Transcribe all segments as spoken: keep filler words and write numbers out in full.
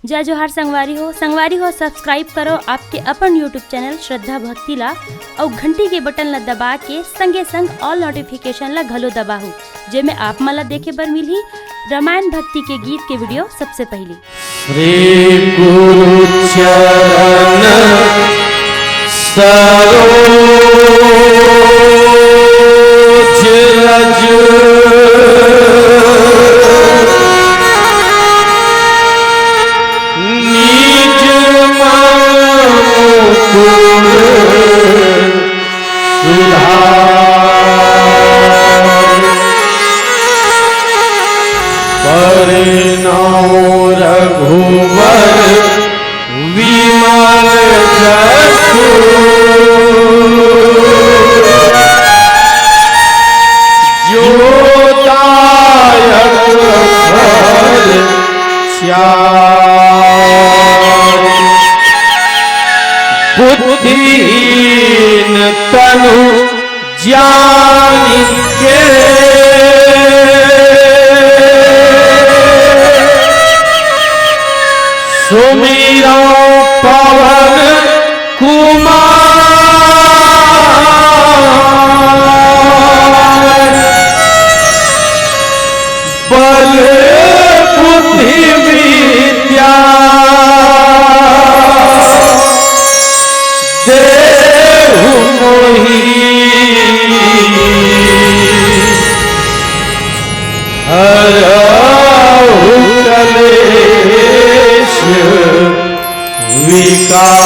जय जोहार संगवारी हो, संगवारी हो, subscribe करो आपके अपन YouTube channel श्रद्धा भक्ति ला, अउ घंटी के button ला दबा के संगे संग all notification ला घलो दबाहू, जेमे आप मन ला देखे बर मिलही रामायण भक्ति के गीत के video सबसे पहली। श्री गुरु चरण सरोज रज निज मन मुकुर सुधार। बरनउँ रघुबर विमल जसु जो दायक फल चारि। बुद्धिहीन तनु जानिके सुमिरउँ पवन कुमार। बल बुद्धि विद्या देहु मोहि हरहु कलेश विकार।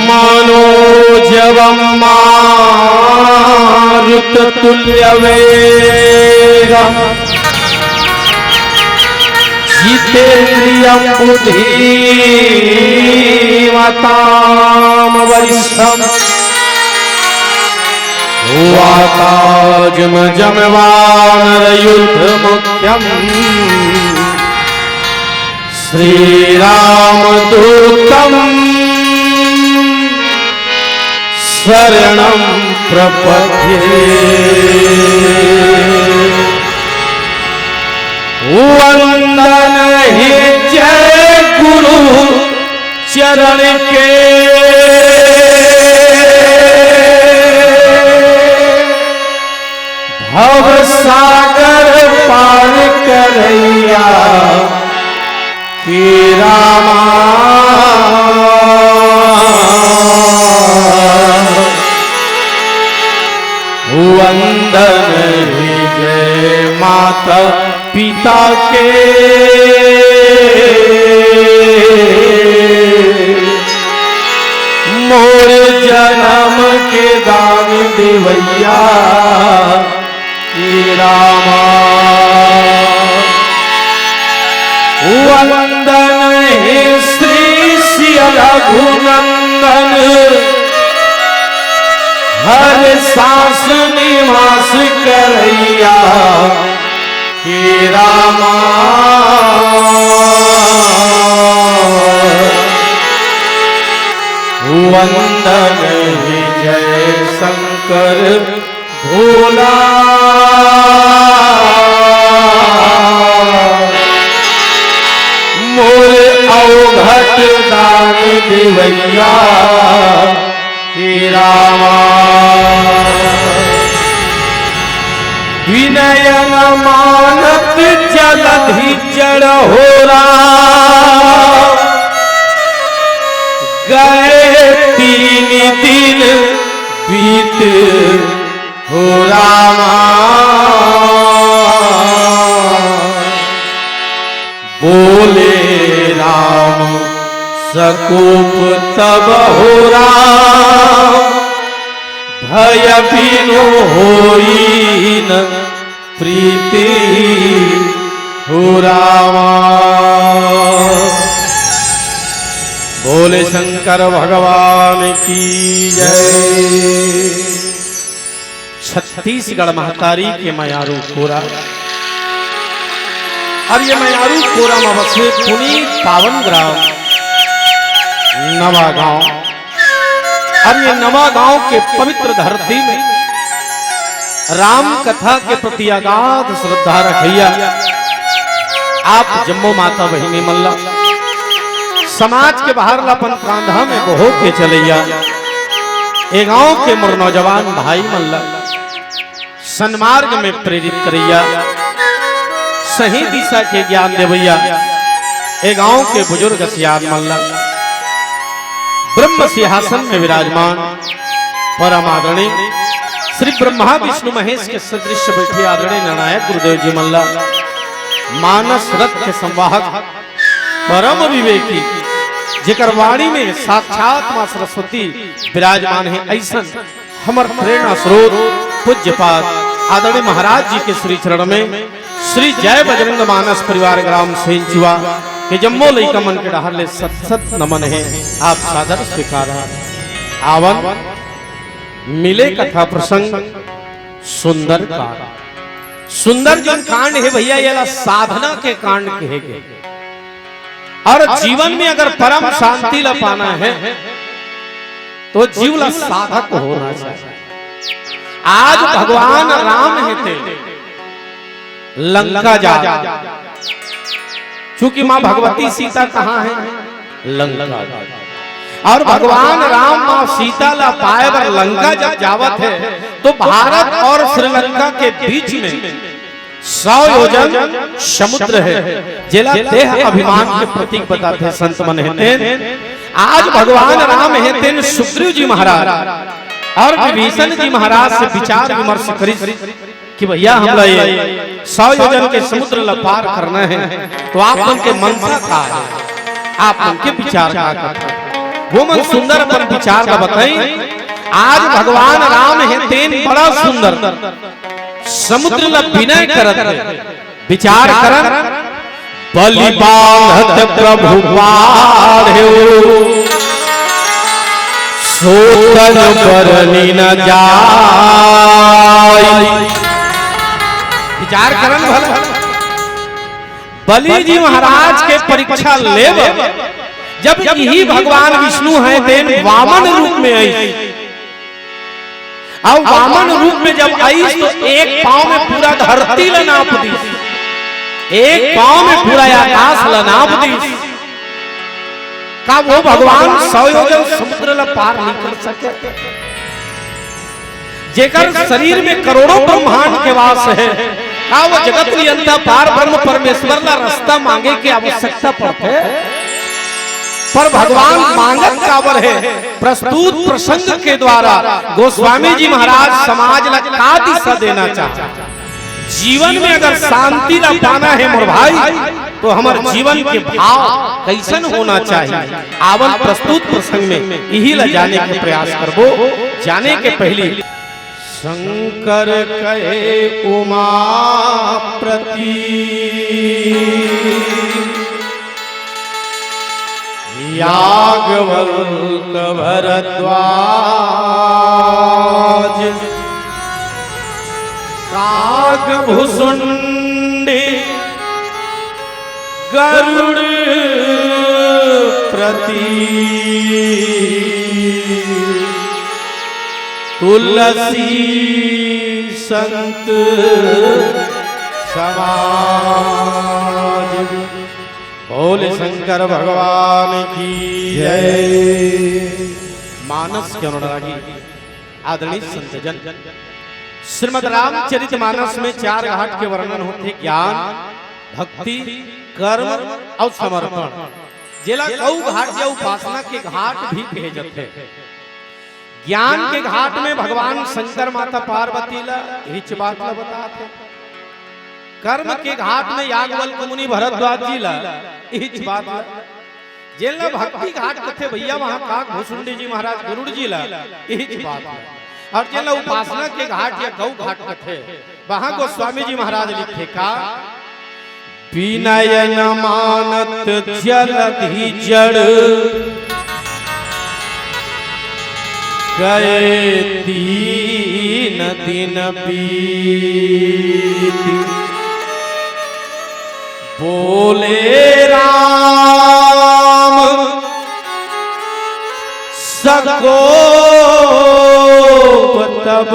मनोजवं मारुततुल्यवेगः जितेन्द्रियं बुद्धिमतां वरिष्ठम्। वातात्मजं वानरयूथमुख्यम् श्रीरामदूतं शरणं प्रपद्ये। वंदन हे जय गुरु चरण के। भव सागर पार करैया हे रामा। वंदन हे जय माता पिता के। मोर जनम के दान देवैया हे रामा। वंदन हे श्री सिय रघुनंदन, हर सांस निवास करैया हे रामा। वंदन हे जय शंकर भोला। मोर अवघट दान देवैया हे रामा। विनय न मानत जलधि चढ़ हो राम। गए तीन दिन बीत हो रामा। बोले राम सकोप तब हो राम। भय बिनु होई न प्रीति हो रामा। बोले शंकर भगवान की जय। छत्तीसगढ़ महतारी के मयारू कोरा। अब ये मयारू कोरा में बसे पुनीत पावन ग्राम नवा गांव। अब ये नवा गांव के पवित्र धरती में राम कथा के प्रति अगाध श्रद्धा रखैया आप जम्मो माता बहिनी मन ला, समाज के भार ला अपन कांधा में बोहो के चलैया, ए गांव के मोर नौजवान भाई मन ला सन्मार्ग में प्रेरित करैया, सही दिशा के ज्ञान देवैया, ए गांव के बुजुर्ग सियान मन ला, ब्रह्म सिंहासन में विराजमान परम आदरणीय श्री ब्रह्मा विष्णु महेश के सदृश बैठे आदरणीय निर्णायक गुरुदेव जी मन ला, मानस रथ के संवाहक परम विवेकी, जेकर वाणी में साक्षात माँ सरस्वती विराजमान हे, ऐसन हमर प्रेरणा स्रोत पूज्यपाद आदरणीय महाराज जी के श्री चरण में श्री जय बजरंग मानस परिवार ग्राम सेंचुआ के जम्मो लइका मन के डहर ले सत सत नमन हे। आप सादर स्वीकार। आवन मिले कथा प्रसंग सुंदर कांड। सुंदर जो कांड हे भैया, ये ला साधना के कांड कहे गे। और जीवन में अगर परम शांति ला पाना है तो जीव ला साधक होना चाहिए। आज भगवान राम हे ते लंका जा, चूंकि माँ भगवती सीता कहाँ है? लंका। और भगवान राम माँ सीता ला पाए बर लंका जब जावत हे तो भारत और श्रीलंका के बीच में सौ योजन समुद्र हे, जेला देह अभिमान के प्रतीक बताथे संत मन हे तेन। आज भगवान राम हे तेन सुग्रीव जी महाराज और विभीषण जी महाराज से विचार विमर्श करिस कि भैया हमला ये सौ योजन के समुद्र ला पार करना हे, तो आप मन के मनसा का हे, आप मन के विचार का हे? वो मन सुंदर अपन विचार ला बताई। आज भगवान राम हे तेन बड़ा सुंदर समुद्र ला विनय करत हे, विचार करत, बलि बांधत प्रभु पाढ़्यो, सो तन बरनि न जाय। विचार करन भला, बलि जी महाराज के परीक्षा लेब, जब इही भगवान विष्णु हे तेन वामन रूप में आई, अब वामन रूप में जब आइस तो एक पांव में पूरा धरती ला नाप दिस, एक पांव में पूरा आकाश ला नाप दिस। का वो भगवान सौ योजन समुद्र ला पार नहीं कर सके? जेकर शरीर में करोड़ों ब्रह्मांड के वास हे, का वो जगत नियंता पार ब्रह्म परमेश्वर ला रास्ता मांगे के आवश्यकता पड़थे? पर भगवान मांगत काबर हे? प्रस्तुत प्रसंग के द्वारा गोस्वामी जी महाराज समाज ला का दिशा देना चाहत? जीवन में अगर शांति ला पाना हे मोर भाई, तो हमर जीवन के भाव कैसन होना चाहिए? आवन प्रस्तुत प्रसंग में इही ला जाने के प्रयास करबो। जाने के पहली शंकर कहे उमापति, याज्ञवल्क्य भरद्वाज, काक भुसुंडी गरुड़ रति तुलसी संत समाज। बोले शंकर भगवान की जय। मानस के अनुरागी आदरणीय संतजन, श्रीमद् रामचरित मानस में चार घाट के वर्णन होथे, ज्ञान, भक्ति, कर्म अउ समर्पण। जेला कऊ घाट या उपासना के घाट भी कहे जाथे। ज्ञान के घाट में भगवान शंकर माता पार्वती ला इहिच बात ला बताथे। कर्म के घाट में याज्ञवल्क्य मुनि भरद्वाज जी ला इहिच बात ला। जेला भक्ति घाट कथे भैया, वहां काक भुसुंडी जी महाराज गरुड़ जी ला इहिच बात ला। अउ जेला उपासना के घाट या गऊ घाट कथे, वहां गोस्वामी जी महाराज लिखे का, विनय न मानत जलधि जड़, गए तीन दिन बीत। बोले राम सकोप तब,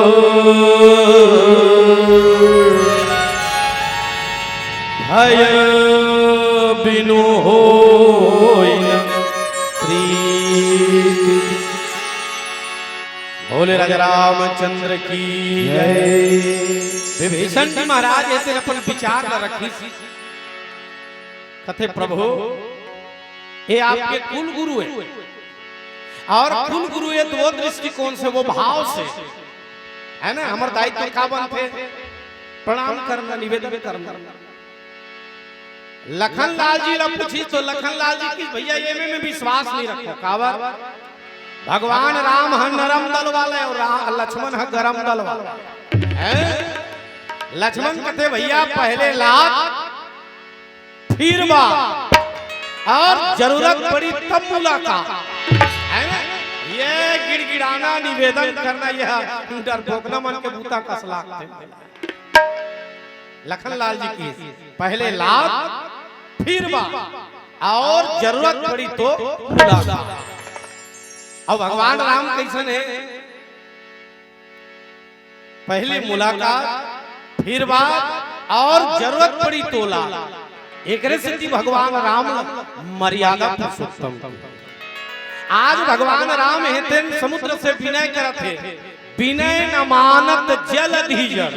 भय बिनु होई न प्रीत। बोले राजा रामचंद्र की जय। विभीषण जी महाराज ऐसे अपन विचार ला रखिस। कथे, प्रभु, ये आपके कुल गुरु है, अउ कुल गुरु ये तो वो दृष्टिकोण से, वो भाव से, है ना, हमर दायित्व का बनथे? प्रणाम करना, निवेदन करना। लखन लाल जी ला पूछिस तो लखन लाल जी कहिस, भैया, ये में, में विश्वास नहीं रखो। काबर? भगवान राम ह नरम दल वाला अउ रा-, लक्ष्मण ह गरम दल वाला। हैं? लक्ष्मण कथे, भैया, पहले लात, फिर बात, अउ जरूरत पड़ी तब मुलाकात, है ना? ये गिड़गिड़ाना, निवेदन करना, यह डरपोकना मन के बूता कस लागथे। लखन लाल जी कहिस, पहले लात, फिर बात, अउ जरूरत पड़ी तो मुलाकात। अब भगवान राम कइसन हे? पहले मुलाकात, फिर बात, अउ जरूरत पड़ी तो लात। एकरे सेती भगवान राम ला मर्यादा पुरुषोत्तम। आज भगवान राम हे तेन समुद्र से विनय करत हे, विनय न मानत जलधि जड़।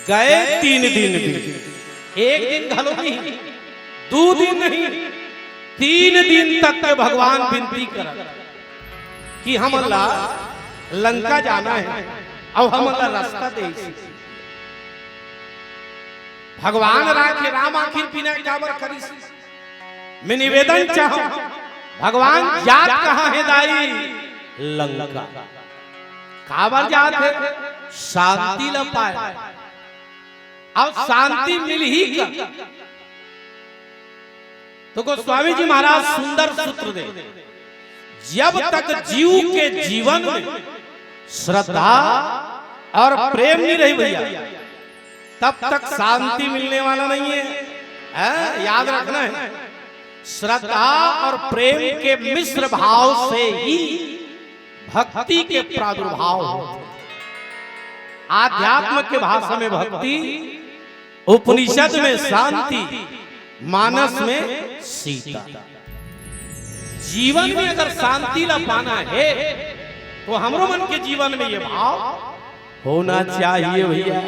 गए तीन दिन बीत, एक दिन घलो नहीं, दू दिन नहीं, तीन दिन तक के भगवान विनती करत कि हमन ला लंका जाना हे, अउ हमन ला रास्ता दे। भगवान राखे राम आखिर विनय काबर करिस? मैं निवेदन चाहूं, भगवान जात कहां हे दाई? लंका। काबर जात हे? शांति ल पाए। अब शांति मिलही का? तो गोस्वामी जी महाराज सुंदर सूत्र दे, जब तक जीव के जीवन में श्रद्धा अउ प्रेम नहीं रही भैया, तब तक शांति मिलने वाला नहीं है। हैं? याद रखना है, श्रद्धा अउ प्रेम के मिश्र भाव से ही भक्ति के प्रादुर्भाव होथे। आध्यात्म के भाषा में भक्ति, उपनिषद में शांति, मानस में सीता। जीवन में अगर शांति ला पाना हे, तो हमरो मन के जीवन में ये भाव होना चाहिए भैया।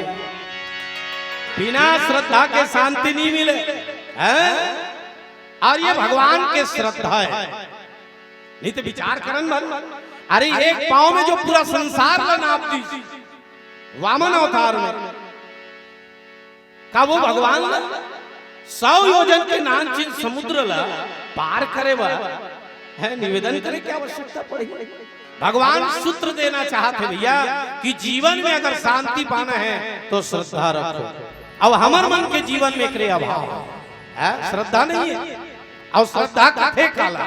बिना श्रद्धा के शांति नहीं मिले, हैं? अउ ये भगवान के श्रद्धा हे। नहीं तो विचार करन मन, अरे, एक पांव में जो पूरा संसार ला नाप दिस, वामन अवतार में, का वो भगवान ला सौ योजन के नानचिन समुद्र ला पार करे बर, हैं, निवेदन करे के आवश्यकता पड़ी? भगवान सूत्र देना चाहत हे भैया कि जीवन में अगर शांति पाना हे तो श्रद्धा रखो। अब हमर मन के जीवन में एकरे अभाव हे, श्रद्धा नहीं हे। अउ श्रद्धा कथे काला?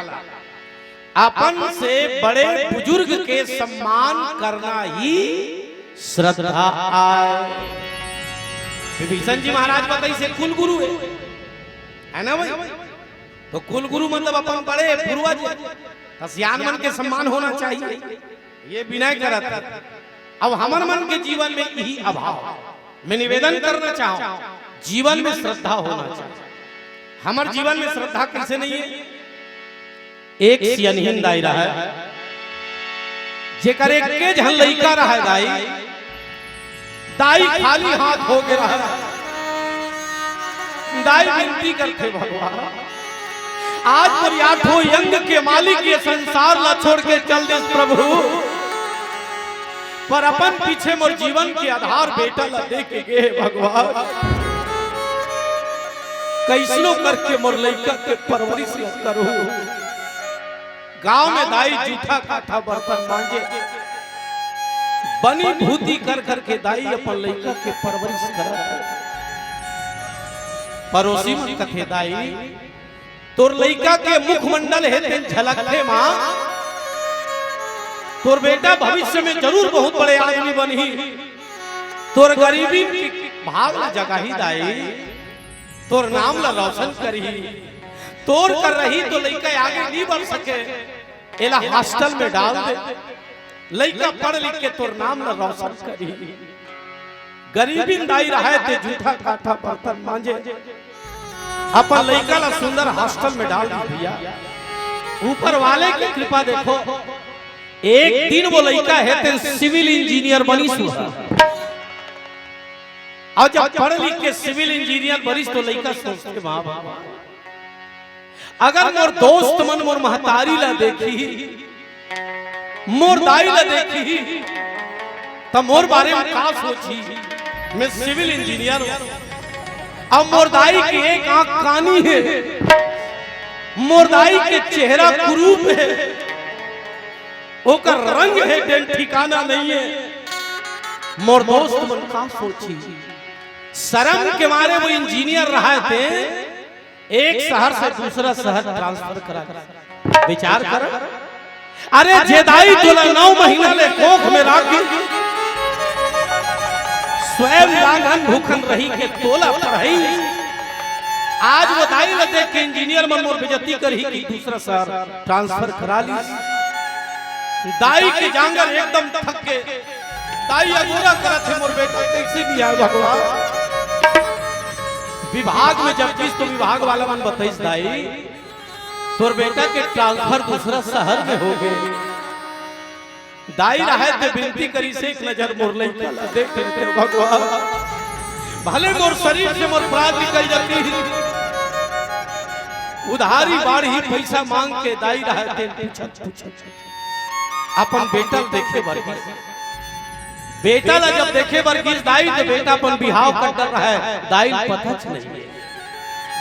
अपन से बड़े बुजुर्ग के सम्मान करना ही श्रद्धा आय। विभीषण जी महाराज बताइस हे कुल गुरु हे, है ना भाई? तो कुलगुरु मतलब अपन बड़े पूर्वज, त सियान मन के सम्मान होना चाहिए। ये विनय करत हे। अब हमर मन के जीवन में यही अभाव, मैं निवेदन करना चाहूं, जीवन में श्रद्धा होना चाहिए। हमर जीवन में श्रद्धा कैसे नहीं है? एक सियनहीन दाई रहय, जेकर एक्के झन लइका रहय दाई, दाई खाली हाथ हो गे रहय। दाई विनती करथे, भगवान, आज मोर आठों अंग के मालिक ये संसार ला छोड़ के चल दिस प्रभु, पर अपन पीछे मोर जीवन के आधार बेटा ला दे के गे हे भगवान, कइसनो करके मोर लइका के परवरिश ला करहूं। गांव में दाई जूठा काठा बर्तन मांजे, बनी भूती कर करके दाई अपन लइका के परवरिश करत हे। परोसी मन कथे, दाई, तोर लइका के मुखमंडल हे तेन झलकथे मां, तोर बेटा भविष्य में जरूर बहुत बड़े आदमी बनही, तोर गरीबी के भाग ला जगाही दाई, तोर नाम ला रोशन करही, तोर कर रही तो लइका आगे नहीं बढ़ सके, एला हॉस्टल में डाल दे, लइका पढ़ लिख के तोर नाम ला रोशन करही। गरीबिन दाई रहय ते जूठा काठा बर्तन मांजे, अपन लइका ला सुंदर हॉस्टल में डाल दी भैया। ऊपर वाले की कृपा देखो, एक दिन वो लइका हे ते सिविल इंजीनियर बनिस हुआ। अउ जब पढ़ लिख के सिविल इंजीनियर बनिस तो लइका सोचथे, मां बाप, अगर मोर दोस्त मन मोर महतारी ला देखही, मोर दाई ला देखही, त मोर बारे में का सोचही? मैं सिविल इंजीनियर हूं, अब मोर दाई के एक आंख कानी हे, मोर दाई के चेहरा कुरूप हे, ओकर रंग हे तेन ठिकाना नहीं हे, मोर दोस्त मन का सोचही? शर्म के मारे वो इंजीनियर रहय ते एक शहर से दूसरा शहर ट्रांसफर करा। विचार कर, अरे जे दाई तोला नौ महीना ले कोख में राख के स्वयं लांघन भूखन रही के तोला पढ़ाई, आज वो दाई ला देख के इंजीनियर मन मोर बेइज्जती करही कि दूसरा शहर ट्रांसफर करा ली। दाई के जांगर एकदम थक के दाई अगोरा करत हे, मोर बेटा कइसे बिहाव भगवान। विभाग में जब गिस तो विभाग वाला मन बताइस, दाई तोर बेटा के ट्रांसफर दूसरा शहर में हो गे। दाई रहय ते विनती करिस, एक नजर मोर लइका ला देख लेते भगवान, भले मोर शरीर से मोर प्राण निकल जाती, उधारी बाढ़ही पैसा मांग के दाई रहय ते पूछत पूछत अपन बेटा ल देखे बर गिस। बेटा ला जब देखे बर गिस दाई, त बेटा अपन बिहाव कर डर रहा है, दाई ल पता च नहीं है।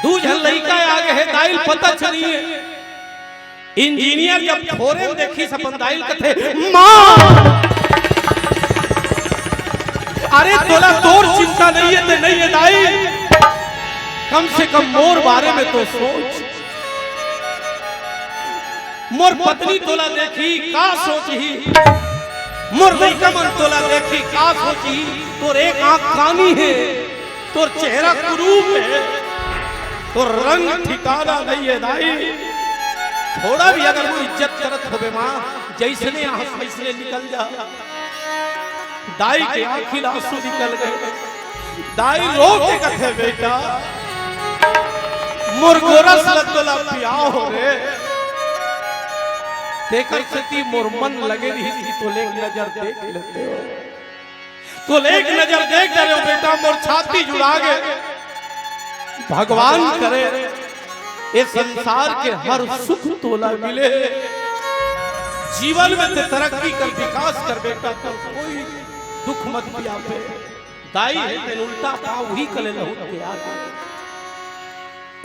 दू झन लइका आगे है, दाई ल पता च नहीं है। इंजीनियर जब थोरे में देखिस अपन दाई ल, कथे, "माँ, अरे तोला तोर चिंता नहीं है, ते नहीं है दाई, कम से कम मोर बारे में तो सोच।" मोर पत्नी तोला देखी, का सोचही? मोर लइका मन तोला देखी, का सोचही? तोर एक आंख कानी हे, तोर चेहरा कुरूप हे, तोर रंग ठिकाना नहीं हे दाई। थोड़ा भी अगर वो इज्जत करत होबे माँ, जैसने आहस वैसने निकल जा। दाई के आँखी ल आंसू निकल गए। दाई रो के कथे, "बेटा, मोर गोरस ल तोला पियाव हो रे।" तेकर सेती मोर मन लगे रहिस कि तोले एक नजर देख लेते हो। तोले एक नजर देख डरे हो बेटा, मोर छाती जुड़ा गे। भगवान करे ए संसार के हर सुख तोला मिले, जीवन में ते तरक्की कर, विकास कर बेटा, तो कोई दुख मत पियाबे। दाई हे तेन उल्टा पाँव उही कले लहुट के आ गे।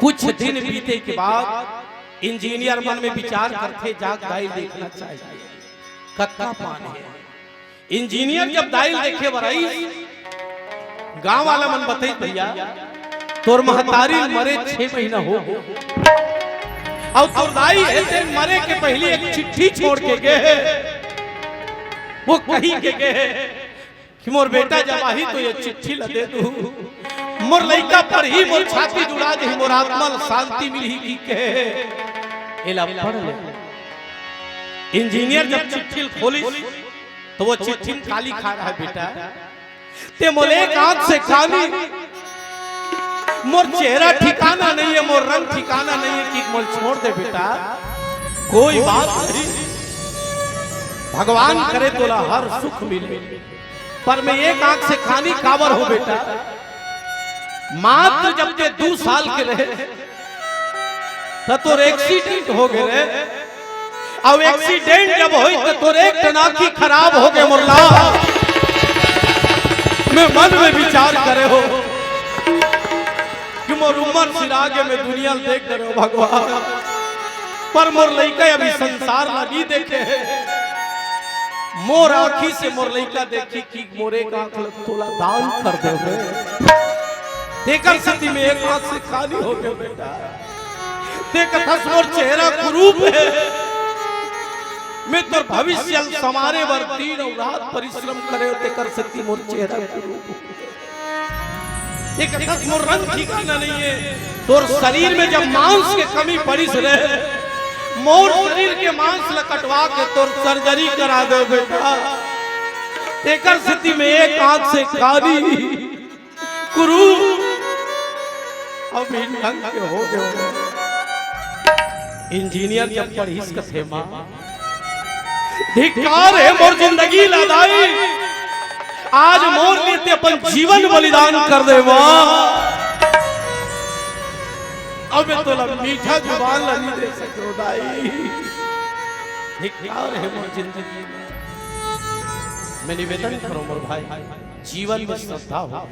कुछ दिन बीते के बाद इंजीनियर मन में विचार करथे, जाके दाई देखना चाहिए, कतका पान हे। इंजीनियर जब दाई ल देखे बर आइस, गांव वाला मन बताइस, "भैया, तोर महतारी ल मरे छह महीना हो गे, अउ तोर दाई हे तेन मरे के पहिली एक चिट्ठी छोड़ के गे हे।" वो कही के गे हे कि मोर बेटा जब आही तो ये चिट्ठी ल दे दू। मोर लइका पढ़ही, मोर छाती जुड़ा जही, मोर आत्मा ल शांति मिलही कहिके एला पढ़ ले। इंजीनियर जब चिट्ठी ल खोलिस, त ओ चिट्ठी म का लिखाय रहय, "बेटा, तें मोला एक आंख से कानी, मोर चेहरा ठिकाना नहीं है, मोर रंग ठिकाना नहीं है कि मोला छोड़ दे बेटा, कोई बात नहीं, भगवान करे तोला हर सुख मिले।" पर मैं एक आंख से कानी काबर हो बेटा, मात्र जब तें दू साल के रहे, त तोर एक्सीडेंट हो गे रे। अउ एक्सीडेंट जब होइस, त तोर एक ठन आंखी खराब हो गे मोर लाल। मैं मन में विचार करे हों कि मोर उमर सिरा गे, मैं दुनिया ल देख डरे हों भगवान। पर मोर लइका अभी संसार ल नइ देखे हे। मोर आंखी से मोर लइका देखही कि मोर एक आंख ल तोला दान कर देंव। तेकर सेती मैं एक आंख से कानी हो गेंव बेटा। तें कथस मोर चेहरा कुरूप हे। मैं तोर भविष्य ल संवारे बर दिन अउ रात परिश्रम करे हों, तेकर सेती मोर चेहरा कुरूप हे। तें कथस मोर रंग ठिकाना नहीं है। तोर शरीर में जब मांस के कमी पड़िस रहे, मोर शरीर के मांस ल कटवा के तोर सर्जरी करा देंव बेटा। तेकर सेती मैं एक आंख से कानी, कुरूप, अउ बिन ढंग के हो गेंव। इंजीनियर जब पढ़िस कथे, मां, धिक्कार हे मोर जिंदगी ल दाई, आज मोर लिए तें अपन जीवन बलिदान कर दे मां। अब मैं तोला मीठा जुबान ल नइ दे सकेंव दाई। धिक्कार हे मोर जिंदगी ल। मैं निवेदन करों मोर भाई, जीवन में श्रद्धा हो।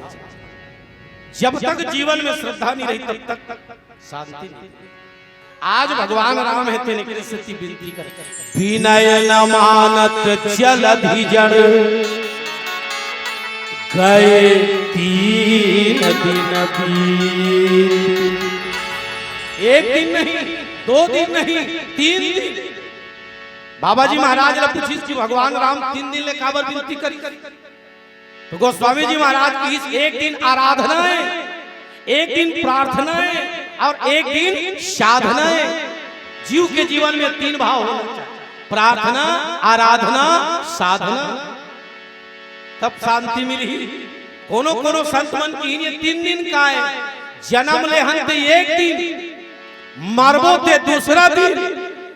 जब तक जीवन में श्रद्धा नइ रही, तब तक शांति नइ रही। आज भगवान राम हे, तेने कृष्ण से विनती करे, "विनय न मानत जलधि जड़, गए तीन दिन बीत।" एक दिन नहीं, दो दिन नहीं, तीन दिन। बाबा जी महाराज ल पूछिस कि भगवान राम तीन दिन ले काबर विनती करिस? तो गोस्वामी जी महाराज कहिस, एक दिन आराधना हे, एक दिन प्रार्थना हे अउ एक दिन साधना हे। जीव के जीवन में तीन भाव होना चाहिए, प्रार्थना, आराधना, साधना, तब शांति मिलही। कोनो कोनो संत मन कहिन ये तीन दिन का हे, जनम ले हन ते एक दिन, मरबो ते दूसरा दिन,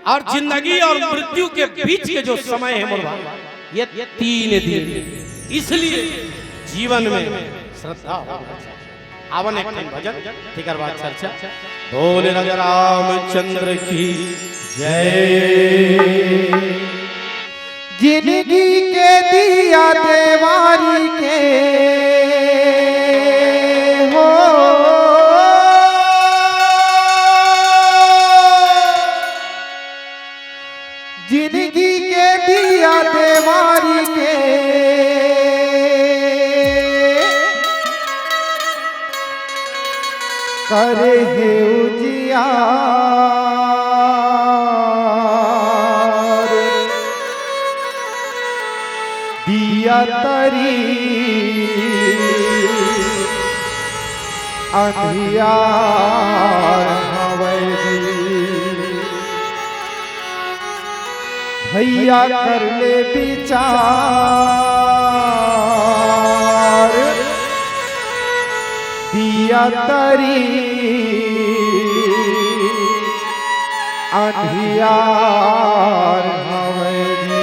अउ जिंदगी अउ मृत्यु के बीच के जो समय हे मोर भाई, ये तीन दिन। इसलिए जीवन में श्रद्धा हो। आवन एक ठन भजन, तेकर बाद चर्चा। बोले राजा रामचंद्र की जय। जिनगी के दिया देवारी के हो, जिनगी के दिया देवारी के, करे हे उजियार। दिया तरी अंधियार हवय जी। भैया कर ले विचार, दिया तरी अंधियार हवय जी।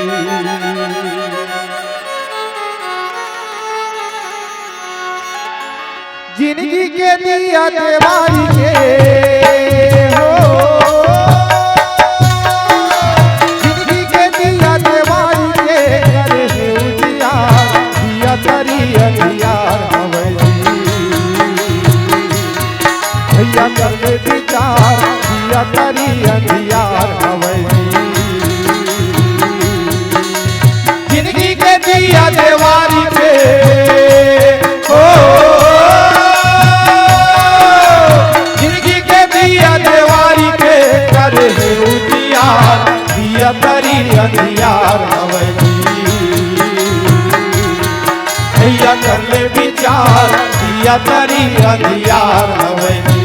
जिनगी के दिया देवारी के हो, जिनगी के दिया देवारी के, करे हे उजियार, दिया तरी अंधियार हवय जी। भैया कर ले विचार, दिया तरी अंधियार हवय जी। जिनगी के दिया देवारी के, ओ, जिनगी के दिया देवारी के, करे हे उजियार, दिया तरी अंधियार हवय जी। भैया कर ले विचार, दिया तरी अंधियार हवय जी।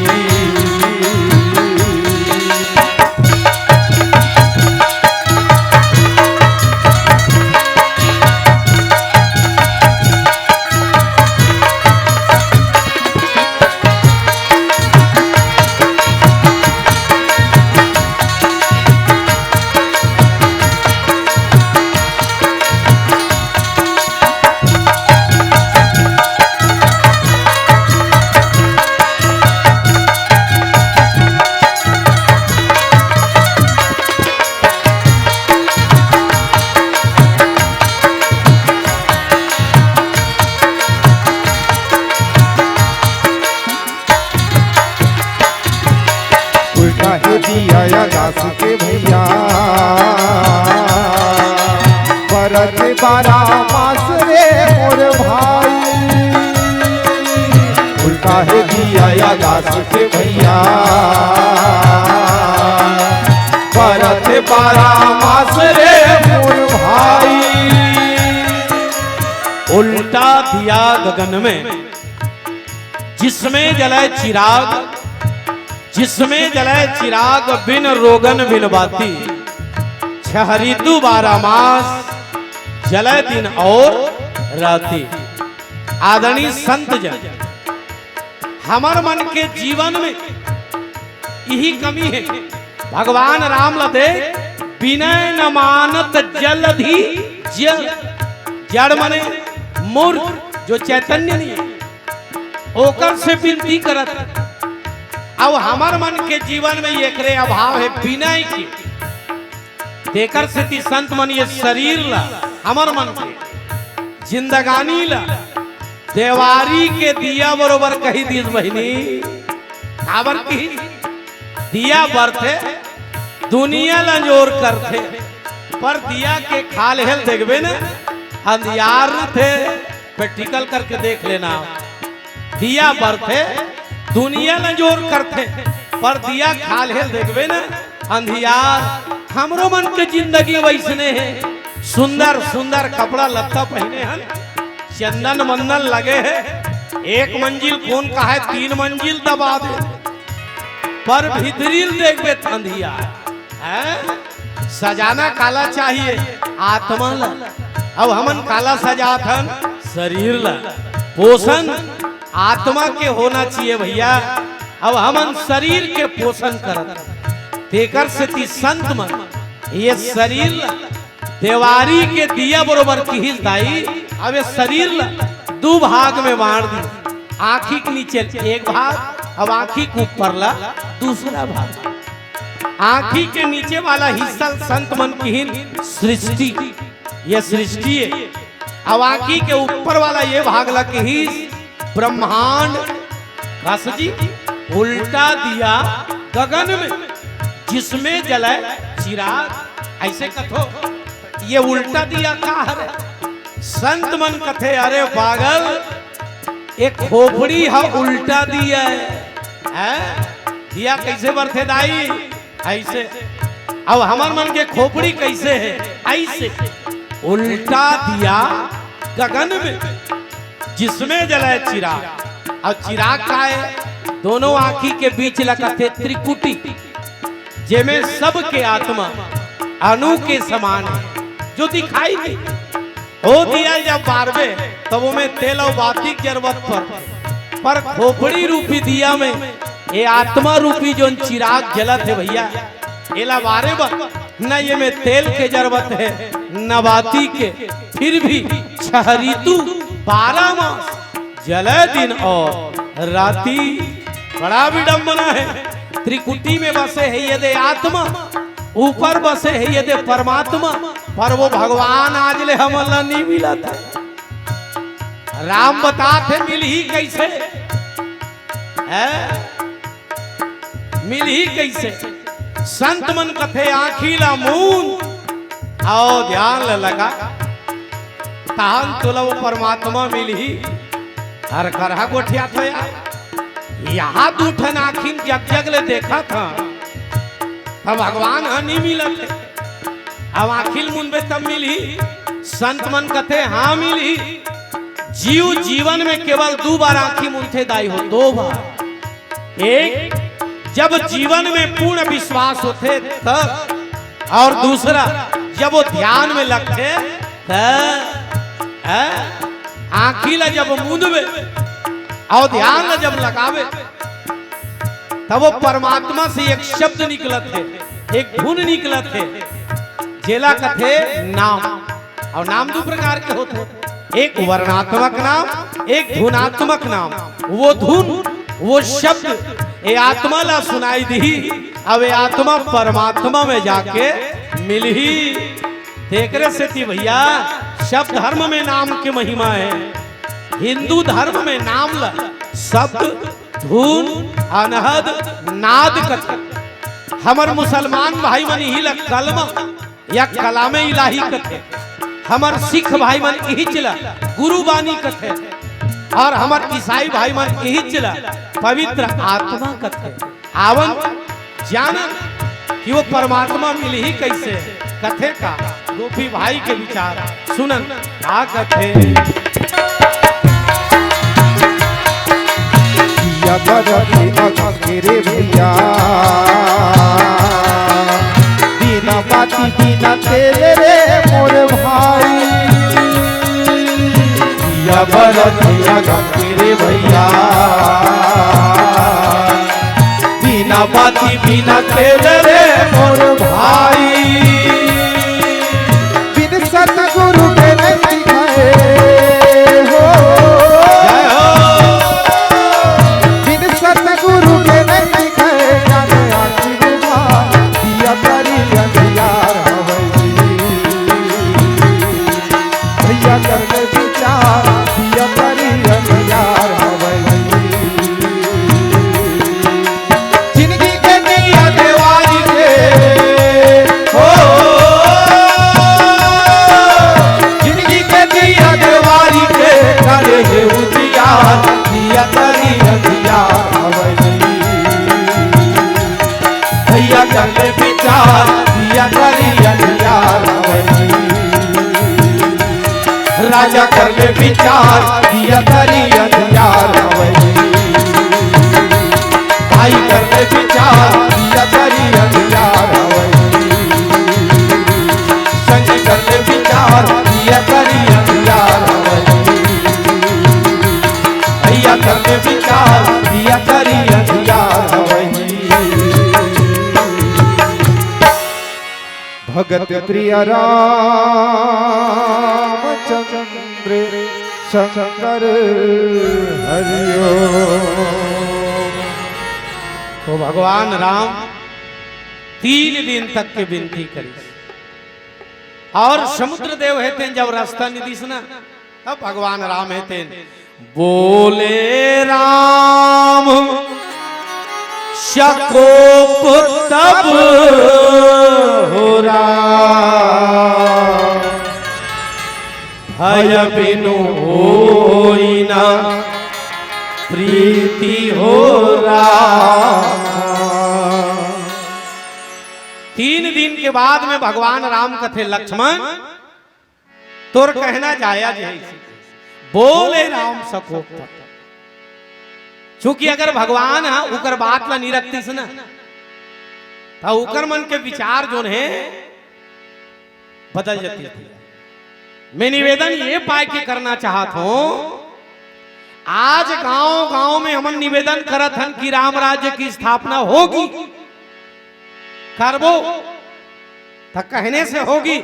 उल्टा हे दिया आकाश के भैया, बरत बारह मास रे मोर भाई। उल्टा हे दिया आकाश के भैया, बरत बारह मास रे मोर भाई। उल्टा दिया गगन में, जिसमें जले चिराग, जिसमें जले चिराग बिन रोगन बिन बाती, छह ऋतु बारह मास जले दिन और राती। आदरणीय संत जन, हमर मन के जीवन में यही कमी है। भगवान राम ल देख, बिनय न मानत जलधि जड़। जड़ मने मूर्ख, जो चैतन्य नहीं है, ओकर से विनती करत। अब हमर मन के जीवन में एकरे अभाव है, बिनय के। तेकर सेती संत मन ये शरीर ला, हमर मन के जिंदगानी ला देवारी के दिया बरोबर कही दीस बहिनी। काबर की दिया बरथे, दुनिया ला अंजोर करथे, पर दिया के खाल्हे ल देखबे न, अंधियार रथे। practical करके देख लेना। दिया बरथे, दुनिया ल अंजोर करथे, पर दिया खाल्हे ल देखबे न, अंधियार। हमरो मन के जिंदगी वैसने हे। सुंदर सुंदर कपड़ा लत्ता पहिने हन, चंदन वंदन लगे हे, एक मंजिल कोन कहाय, तीन मंजिल दबा दे, पर भीतरी ल देखबे त अंधियार। हैं? सजाना काला चाहिए? आत्मा ला। अब हमन काला सजात हन? शरीर ला। पोषण आत्मा के होना चाहिए भैया। अब हमन शरीर के पोषण करत हन। तेकर सेती संत मन ये शरीर ला देवारी के दिया बरोबर किहिस दाई। अब ये शरीर ला दू भाग में बांट दी, आंखी के नीचे एक भाग, अब आंखी के ऊपर ला दूसरा भाग। आंखी के नीचे वाला हिस्सा ल संत मन किहिन सृष्टि, ये सृष्टि हे। अब आंखी के ऊपर वाला ये भाग ला किहिस ब्रह्मांड। कस जी, उल्टा दिया गगन में, जिसमें जले चिराग। ऐसे कथो, ये उल्टा दिया का हरे? संत मन कथे, अरे पागल, ए खोपड़ी ह उल्टा दिया हे, हैं? दिया कैसे बरथे दाई? ऐसे। अब हमर मन के खोपड़ी कैसे हे? ऐसे। उल्टा दिया गगन में, जिसमें जले चिराग। अब चिराग का हे? दोनों आंखी के बीच ल कथे त्रिकुटी, जेमे सबके आत्मा अणु के समान हे, जो दिखाई दे। ओ दिया जब बारबे, तब ओमे तेल अउ बाती के जरूरत पड़थे। पर खोपड़ी रूपी दिया में, ये आत्मा रूपी जोन चिराग जलत हे भैया, एला बारे बर न ये में तेल के जरूरत हे, न बाती के, फिर भी छह ऋतु बारह मास जले दिन और राती। बड़ा विडंबना हे। त्रिकुटी में बसे हे ये दे आत्मा, ऊपर बसे हे ये दे परमात्मा, पर वो भगवान आज ले हमन ला नी मिलत हे। राम बतात हे मिलही कैसे, हैं? मिलही कैसे? संत मन कथे आंखी ला मूंद, अउ ध्यान ल लगा, तहन तोला वो परमात्मा मिलही। हर करहा गोठियाथो यार, यहाँ दू ठन आँखी म जग जग ले देखत हन, त भगवान ह नी मिलत हे। अब आँखी ल मुनबे तब मिलही। संत मन कथे, हाँ मिलही। जीव जीवन में केवल दू बार आंखी मूंदथे दाई हो, दो बार। एक, जब जीवन में पूर्ण विश्वास होथे तब, और दूसरा, जब वो ध्यान में लगथे तब। हैं? आंखी ला जब मूंदबे और ध्यान ला जब लगाबे, तब वो परमात्मा से एक शब्द निकलत हे, एक धुन निकलत हे, जेला कथे नाम। और नाम दू प्रकार के होथे, एक वर्णात्मक नाम, एक धुनात्मक नाम। वो धुन, वो शब्द, ये आत्मा ला सुनाई दिही, अब ये आत्मा परमात्मा में जाके मिलही। तेकरे सेती भैया, सब धर्म में नाम के महिमा हे। हिंदू धर्म में नाम ला शब्द, धुन, अनहद, नाद कथे। हमर मुसलमान भाई मन इही ला कलमा या कलामे इलाही कथे। हमर सिख भाई मन इही ला गुरु बानी कथे, और हमर ईसाई भाई मन इही ला पवित्र आत्मा कथे। आवन जानन कि वो परमात्मा मिलही कैसे, कथे का। गोपी भाई के विचार सुनन, का कथे। दिया बरत अगम के रे भैया, बिना बाती बिना तेल रे मोर भाई। दिया बरत अगम के रे भैया, बिना बाती बिना तेल रे मोर भाई। बिन सतगुरु के नहीं दिखाए हो, बिन सतगुरु के नहीं दिखाए, जाने आँखी बुझा दिया करी अंधियार हवै जी। भैया कर ले विचार, दिया करी अंधियार हवै जी। जिंदगी के दिया देवारी के, हो, जिंदगी के दिया देवारी के, करे हे उजियार, दिया करी अंधियार हवै जी। भैया कर ले विचार, दिया करी अंधियार हवै जी। राजा कर ले विचार, दिया करी अंधियार हवै जी। भाई कर ले विचार, दिया करी अंधियार हवै जी। संगी कर ले विचार, दिया करी अंधियार हवै जी। भैया कर ले विचार, दिया करी अंधियार हवै जी। भगत प्रिय रामचंद्र शंकर हरिओम। तो भगवान राम तीन दिन तक के विनती करिस और समुद्र देव हे तेन जब रास्ता नइ दिस ना, तब भगवान राम हे तेन बोले राम सकोप तब हो राम, भय बिनु होई ना प्रीति हो राम। तीन दिन के बाद में भगवान राम कथे, लक्ष्मण, तोर कहना जायज हे, बोले राम सकोप। चूंकि अगर भगवान ह उकर बात ला नइ रखतिस ना, त उकर मन के विचार जोन हे बदल जातिस। मैं निवेदन ये पाय के करना चाहत हंव, आज गांव गांव में हमन निवेदन करत हन कि राम राज्य की स्थापना होगी, करबो, त कहने से होगी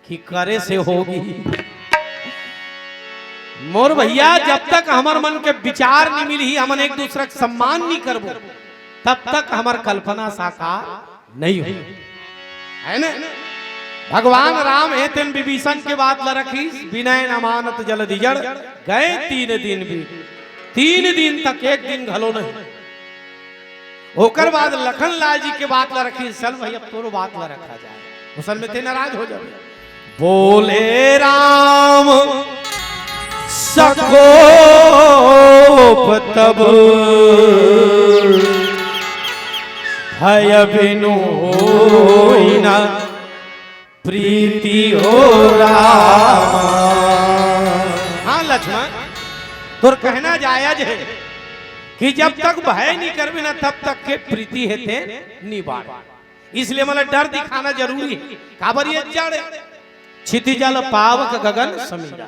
कि करे से होगी। मोर भैया, जब तक हमर मन के विचार नइ मिलही, हमन एक दूसरा के सम्मान नइ करबो, तब तक हमर कल्पना साकार नइ होही, हे ना? भगवान राम हे तेन विभीषण के बात ला रखिस, विनय न मानत जलधि जड़, गए तीन दिन बीत। तीन दिन तक, एक दिन घलो नहीं। ओकर बाद लखन लाल जी के बात ला रखिस, चल भाई, अब तोरो बात ला रखा जाए, असल में ते नाराज हो जाबे। बोले राम सकोप तब, भय बिनु होई ना प्रीति हो राम। लक्ष्मण, तोर कहना जायज हे कि जब तक भय नहीं करबे ना, तब तक के प्रीति हे ते नहीं बाढ़े। इसलिए मतलब डर दिखाना जरूरी हे। काबर ये जड़ हे, क्षिति जल पावक गगन समीरा।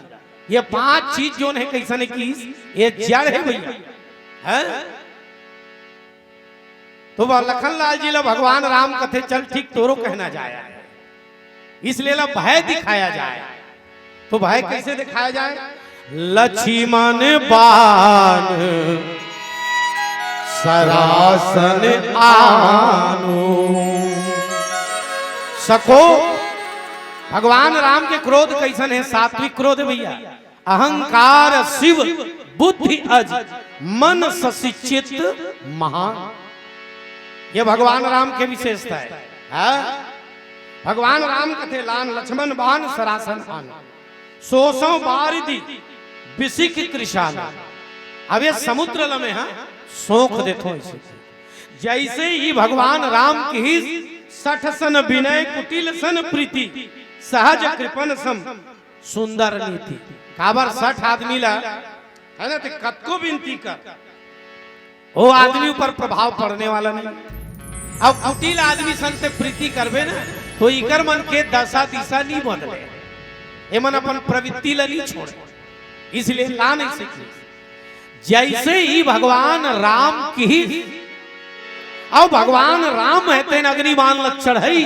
ये पांच चीज जोन हे, कैसन हे कि ये जड़ हे भैया, हैं? तो वह लखन लाल जी ला भगवान राम कथे, चल ठीक, तोरो कहना जाए, इसलिए ला भय दिखाया जाए। तो भय कैसे दिखाया जाए? लक्ष्मण बाण सरासन आनो। सखो, भगवान राम के क्रोध कैसन हे? सात्विक क्रोध भैया। अहंकार शिव बुद्धि अज मन शशि चित्त महान। ये भगवान राम के विशेषता हे। हाँ? भगवान राम कथे लान लक्ष्मण बाण सरासन आन। सोसों बारिदि बिसिख कृषान। अब ये समुद्र लमे हा सोख देथो ऐसे। जैसे ही भगवान राम की सठ सन विनय कुटिल सन प्रीति सहज कृपन सम सुंदर नीति। काबर सठ आदमी ला, है ना, ते कतको विनती कर, वो आदमी ऊपर प्रभाव पड़ने वाला नहीं। अब कुटिल आदमी सन ते प्रीति करबे ना, तो इकर मन के दशा दिशा नहीं बदले, ये मन अपन प्रवृत्ति ला नहीं छोड़े, इसलिए ला नहीं सीखे। जैसे ही भगवान राम की, अब भगवान राम हे तेन अग्नि बाण ला चढ़ई,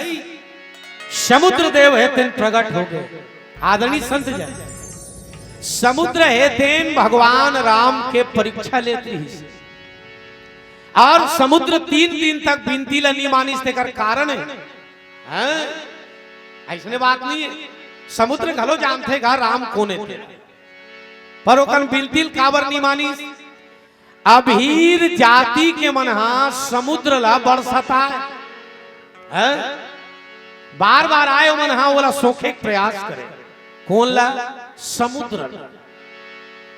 समुद्र देव हे तेन प्रगट हो गए। आदरणीय संत जन, समुद्र हे तेन भगवान राम के परीक्षा लेत रहिस, और समुद्र तीन दिन तक बिनती ला नहीं मानिस, तेकर कारण हे, हैं? ऐसने बात नहीं हे, समुद्र घलो जानथे गा राम कोन हे तेन, पर ओकर बिनती ल काबर नहीं मानिस? अभीर जाति के मन हा समुद्र ला बड़ सताय, हैं? बार बार आय, ओमन हा ओला सोखे के प्रयास करे। कोन ला? समुद्र ला।